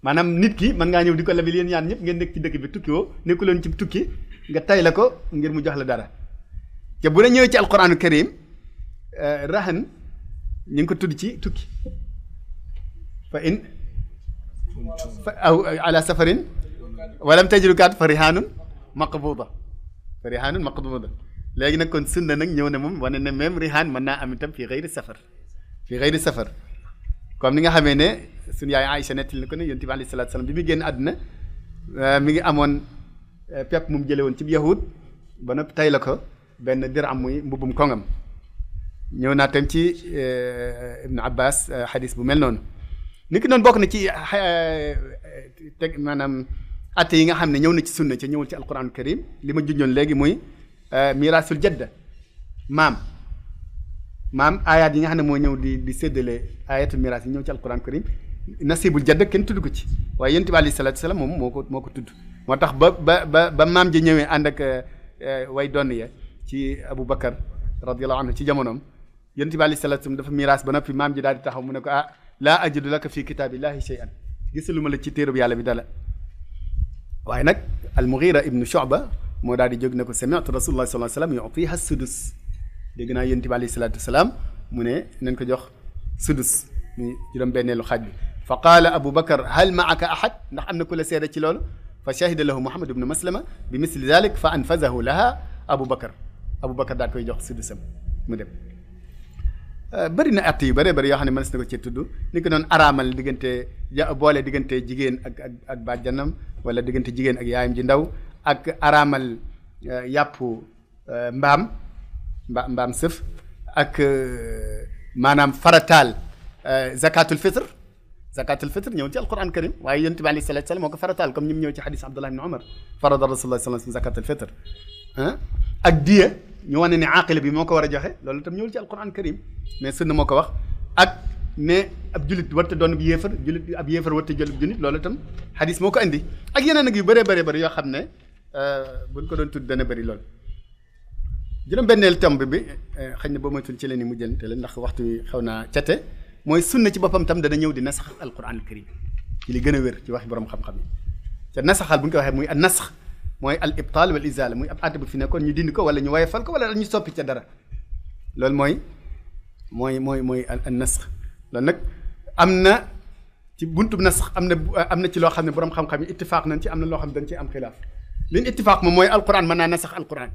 maanaam nit ki mën ngaa ñëw di ko lebi yéen ñaan ñëpp ngeen nekk ci dëkk bi tukki woo nekkuloon ci tukki nga tayle ko ngir mu jox la dara te bu la ñëwee ci alquranu karim rahan ñu ngi ko tudd ci tukki fa in aw ala safarin walam tajidu kaat fa rihanun maqbuda léegi nag kon sunna nag ñëw na moom wane ne même rihaan mën naa am itam fii xëyri safar comme ni nga xamee ne suñu yaay Aïcha nettali na ko ne yonent bi alayhi salaatu salaam bi muy génn àdduna mi ngi amoon pepp mu jële woon ci yahud ba noppi tay la ko benn dirham muy mbubbum kongam ñëw naa tam ci Ibn Abbas xadis bu mel noonu ni ki noonu bokk na ci teg maanaam atte yi nga xam ne ñëw na ci sunna ci ñëwul ci alquran karim li ma junjoon léegi muy miraasul jadda maam ayaat yi nga xam ne moo ñëw di séddale ayatul miraas yi ñëw ci alquran karim nasibul jadda kenn tudd ko ci waaye yonent bi alayhi salaatu salaam moom moo ko tudd moo tax ba maam ji ñëwee ànd ak way donn ya ci Abu Bakar radiyallahu anhu ci jamonoom yonent bi alayhi salaatu salaam dafa miraas ba noppi maam ji daal di taxaw mu ne ko laa ajidu laka fi kitaabillahi shay'an gisaluma la ci téereb yàlla bi dala waaye nag al-Mughira ibnu Shu'ba moo daal di jóg ne ko sami'tu rasulullah sallallahu alayhi wasallam yu'tiha sudus dégg naa yonent bi alayhi salaatu wasalaam mu ne nañ ko jox sudus muy juróom-benneelu xaaj bi fa qaala Abu Bakar hal ma'aka ahad ndax am na ku la seede ci loolu fa shahida lahu Muhammad ibnu Maslama bi misli dalik fa anfazahu laha Abu Bakar daal koy jox sudusam mu dem bëri na at yu bëree bëri yoo xam ne mënees na ko ci tudd ni ko noonu araamal diggante boole diggante jigéen ak bàjjanam wala diggante jigéen ak yaayam ji ndaw ak araamal yàpp mbaam sëf ak maanaam farataal zakatul fitr ñëw ci alquran karim waaye yonent bi alayhi salaatu salaam moo ko farataal comme ni mu ñëw ci xadis Abdullah ibn Umar farada rasulullah sallallahu alayhi wasallam zakatul fitr ak diya ñu wane ne aqila bi moo ko war a joxe loolu itam ñëwul ci alquran karim mais sunna moo ko wax ak ne ab julit warta doon ab yéefar warta jël julit loolu itam xadis moo ko indi ak yeneen ak yu bëree bëri yoo xam ne buñ ko doon tudd dana bëri lool. juróom-benneel tomb bi xëy na boo moytul ci leen ni mu jël te la ndax waxtu wi xaw naa cate mooy sunna ci boppam tam dana ñëw di nasax alquran karim ci li gën a wér ci waxi borom xam-xam yi te nasaxal bu ñu ko waxee muy an nasax mooy al ibtal wal izala muy ab àtte bu fi nekkoon ñu dindi ko wala ñu wayefal ko wala ñu soppi ca dara loolu mooy an nasax loolu nag am na ci buntu nasax am na ci loo xam ne borom xam-xam yi ittifaaq nañ ci am na loo xam ne dañ ci am xilaaf li ñu ittifaaq moom mooy alquran mën naa nasax alquran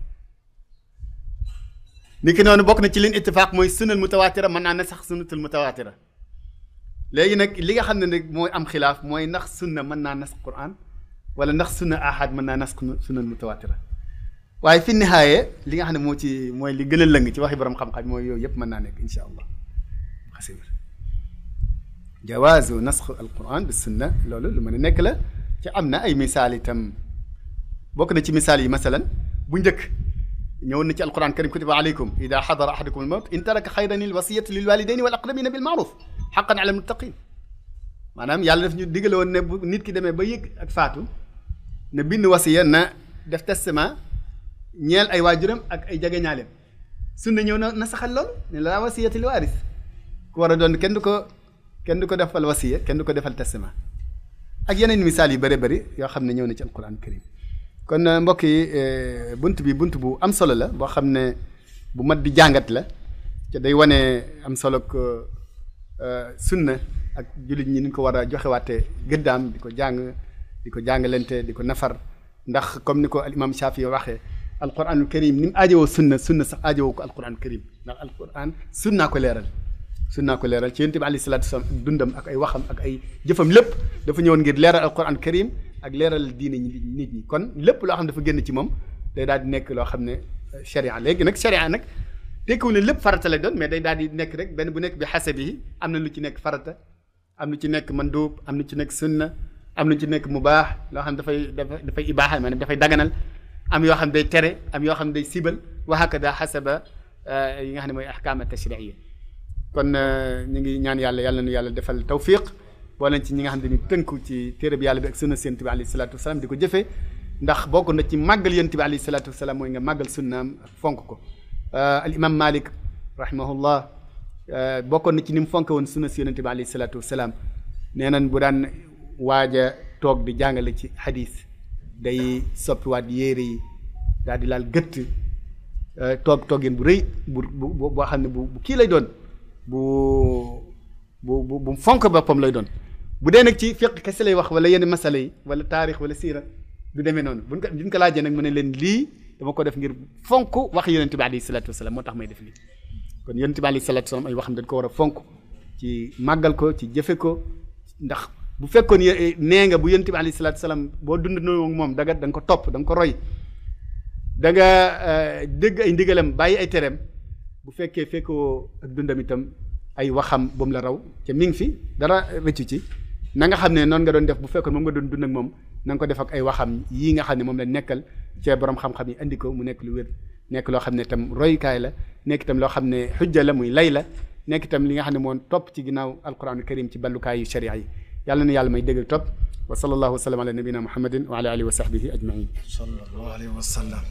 ni ki noonu bokk na ci liñ ittifaaq mooy sunnal mutawaatira mën naa nasax sunnatul mutawaatira léegi nag li nga xam ne nag mooy am xilaaf mooy ndax sunna mën naa nas quran wala ndax sunna ahad mën naa nas sunnal mutawaatira waaye fi nihaaye li nga xam ne mooy li gën a lëng ci waxi borom xam-xam mooy yooyu yëpp mën naa nekk insha allah xasi wér jawaazu nasx alquran bi sunna loolu lu mën a nekk la ci am na ay misaal itam bokk na ci misaal yi masalan bu njëkk ñëwoon na ci alquran karim kutiba alaykum ida xadara ahadakum almawt in taraka xayran alwasiyatu lilwalidaini wal aqrabina bilmaaruf xaqan ala almuttaqin maanaam yàlla daf ñu digale woon ne bu nit ki demee ba yëg ak faatu ne bind wasiya na def testament ñeel ay waajuram ak ay jegeñaaleem sunna ñëw na saxal loolu ne la wasiyati li waaris ku war a doon kenn du ko defal wasiya kenn du ko defal testament ak yeneen misaal yu bëri bëri yoo xam ne ñëw na ci alquran karim kon mbokk yi bunt bu am solo la boo xam ne bu mat di jàngat la te day wane am solo ko sunna ak jullit ñi ni ko war a joxewaate gëddaam di ko jàngalante di ko nafar ndax comme ni ko al imam Shafi waxee alquranul karim ni mu aajowoo sunna sax aajowoo ko alquran karim ndax alquran sunnaa ko leeral ci yonent bi alayhi salaatu wasalaam ak dundam ak ay waxam ak ay jëfam lépp dafa ñëwoon ngir leeral alquran karim ak leeral diine nit ñi kon lépp loo xam ne dafa génn ci moom day daal di nekk loo xam ne sharia léegi nag sharia nag tekkiwul ne lépp farata lay doon mais day daal di nekk rek benn bu nekk bi xasabi am na lu ci nekk farata am lu ci nekk mandub am lu ci nekk sunna am lu ci nekk mubaax loo xam ne dafay ibaaxa maanaam dafay daganal am yoo xam ne day tere am yoo xam ne day sibal wa hakada xasaba yi nga xam ne mooy ahkaam tashri'iyya kon ñu ngi ñaan yàlla nu yàlla defal tawfiq boole ci ñi nga xam ne ni tënku ci téere bi yàlla bi ak sunna yonent bi alayhi salaatu wasalaam di ko jëfee ndax bokk na ci màggal yonent bi alayhi salaatu wasalaam mooy nga màggal sunnaam ak fonk ko al imam Malik rahimahullah bokkoon na ci ni mu fonke woon sunna si yonent bi alayhi salaatu wasalaam nee nañ bu daan waaj a toog di jàngale ci hadis day soppiwaat yéere yi daal di laal gëtt toogin bu rëy boo xam ne bu kii lay doon bu fonk boppam lay doon bu dee nag ci fiqh kese lay wax wala yenn masala yi wala taarix wala siira du demee noonu buñ ko laajee nag mu ne leen lii dama ko def ngir fonk wax yonent bi alayhi salaatu wasalaam moo tax may def lii kon yonent bi alayhi salaatu wasalaam ay waxam dañ ko war a fonk ci màggal ko ci jëfe ko ndax bu fekkoon nee nga bu yonent bi alayhi salaatu wasalaam boo dund noo moom da nga ko topp da nga ko roy da nga dégg ay ndigalam bàyyi ay tereem bu fekkoo ak dundam itam ay waxam bu mu la raw ca mi ngi fi dara rëccu ci na nga xam ne noonu nga doon def bu fekkoon moom nga doon dund ak moom na nga ko def ak ay waxam yii nga xam ne moom la nekkal ca borom xam-xam yi andi ko mu nekk lu wér nekk loo xam ne itam royukaay la nekk itam loo xam ne xujja la muy lay la nekk itam li nga xam ne moom topp ci ginnaaw alquranul karim ci ballukaayu sharia yi yàlla na yàlla may dégg topp wa sallallahu wa sallam ala nabina muhammadin wa ala alihi wa sahbihi ajmain sallallahu alayhi wa sallam.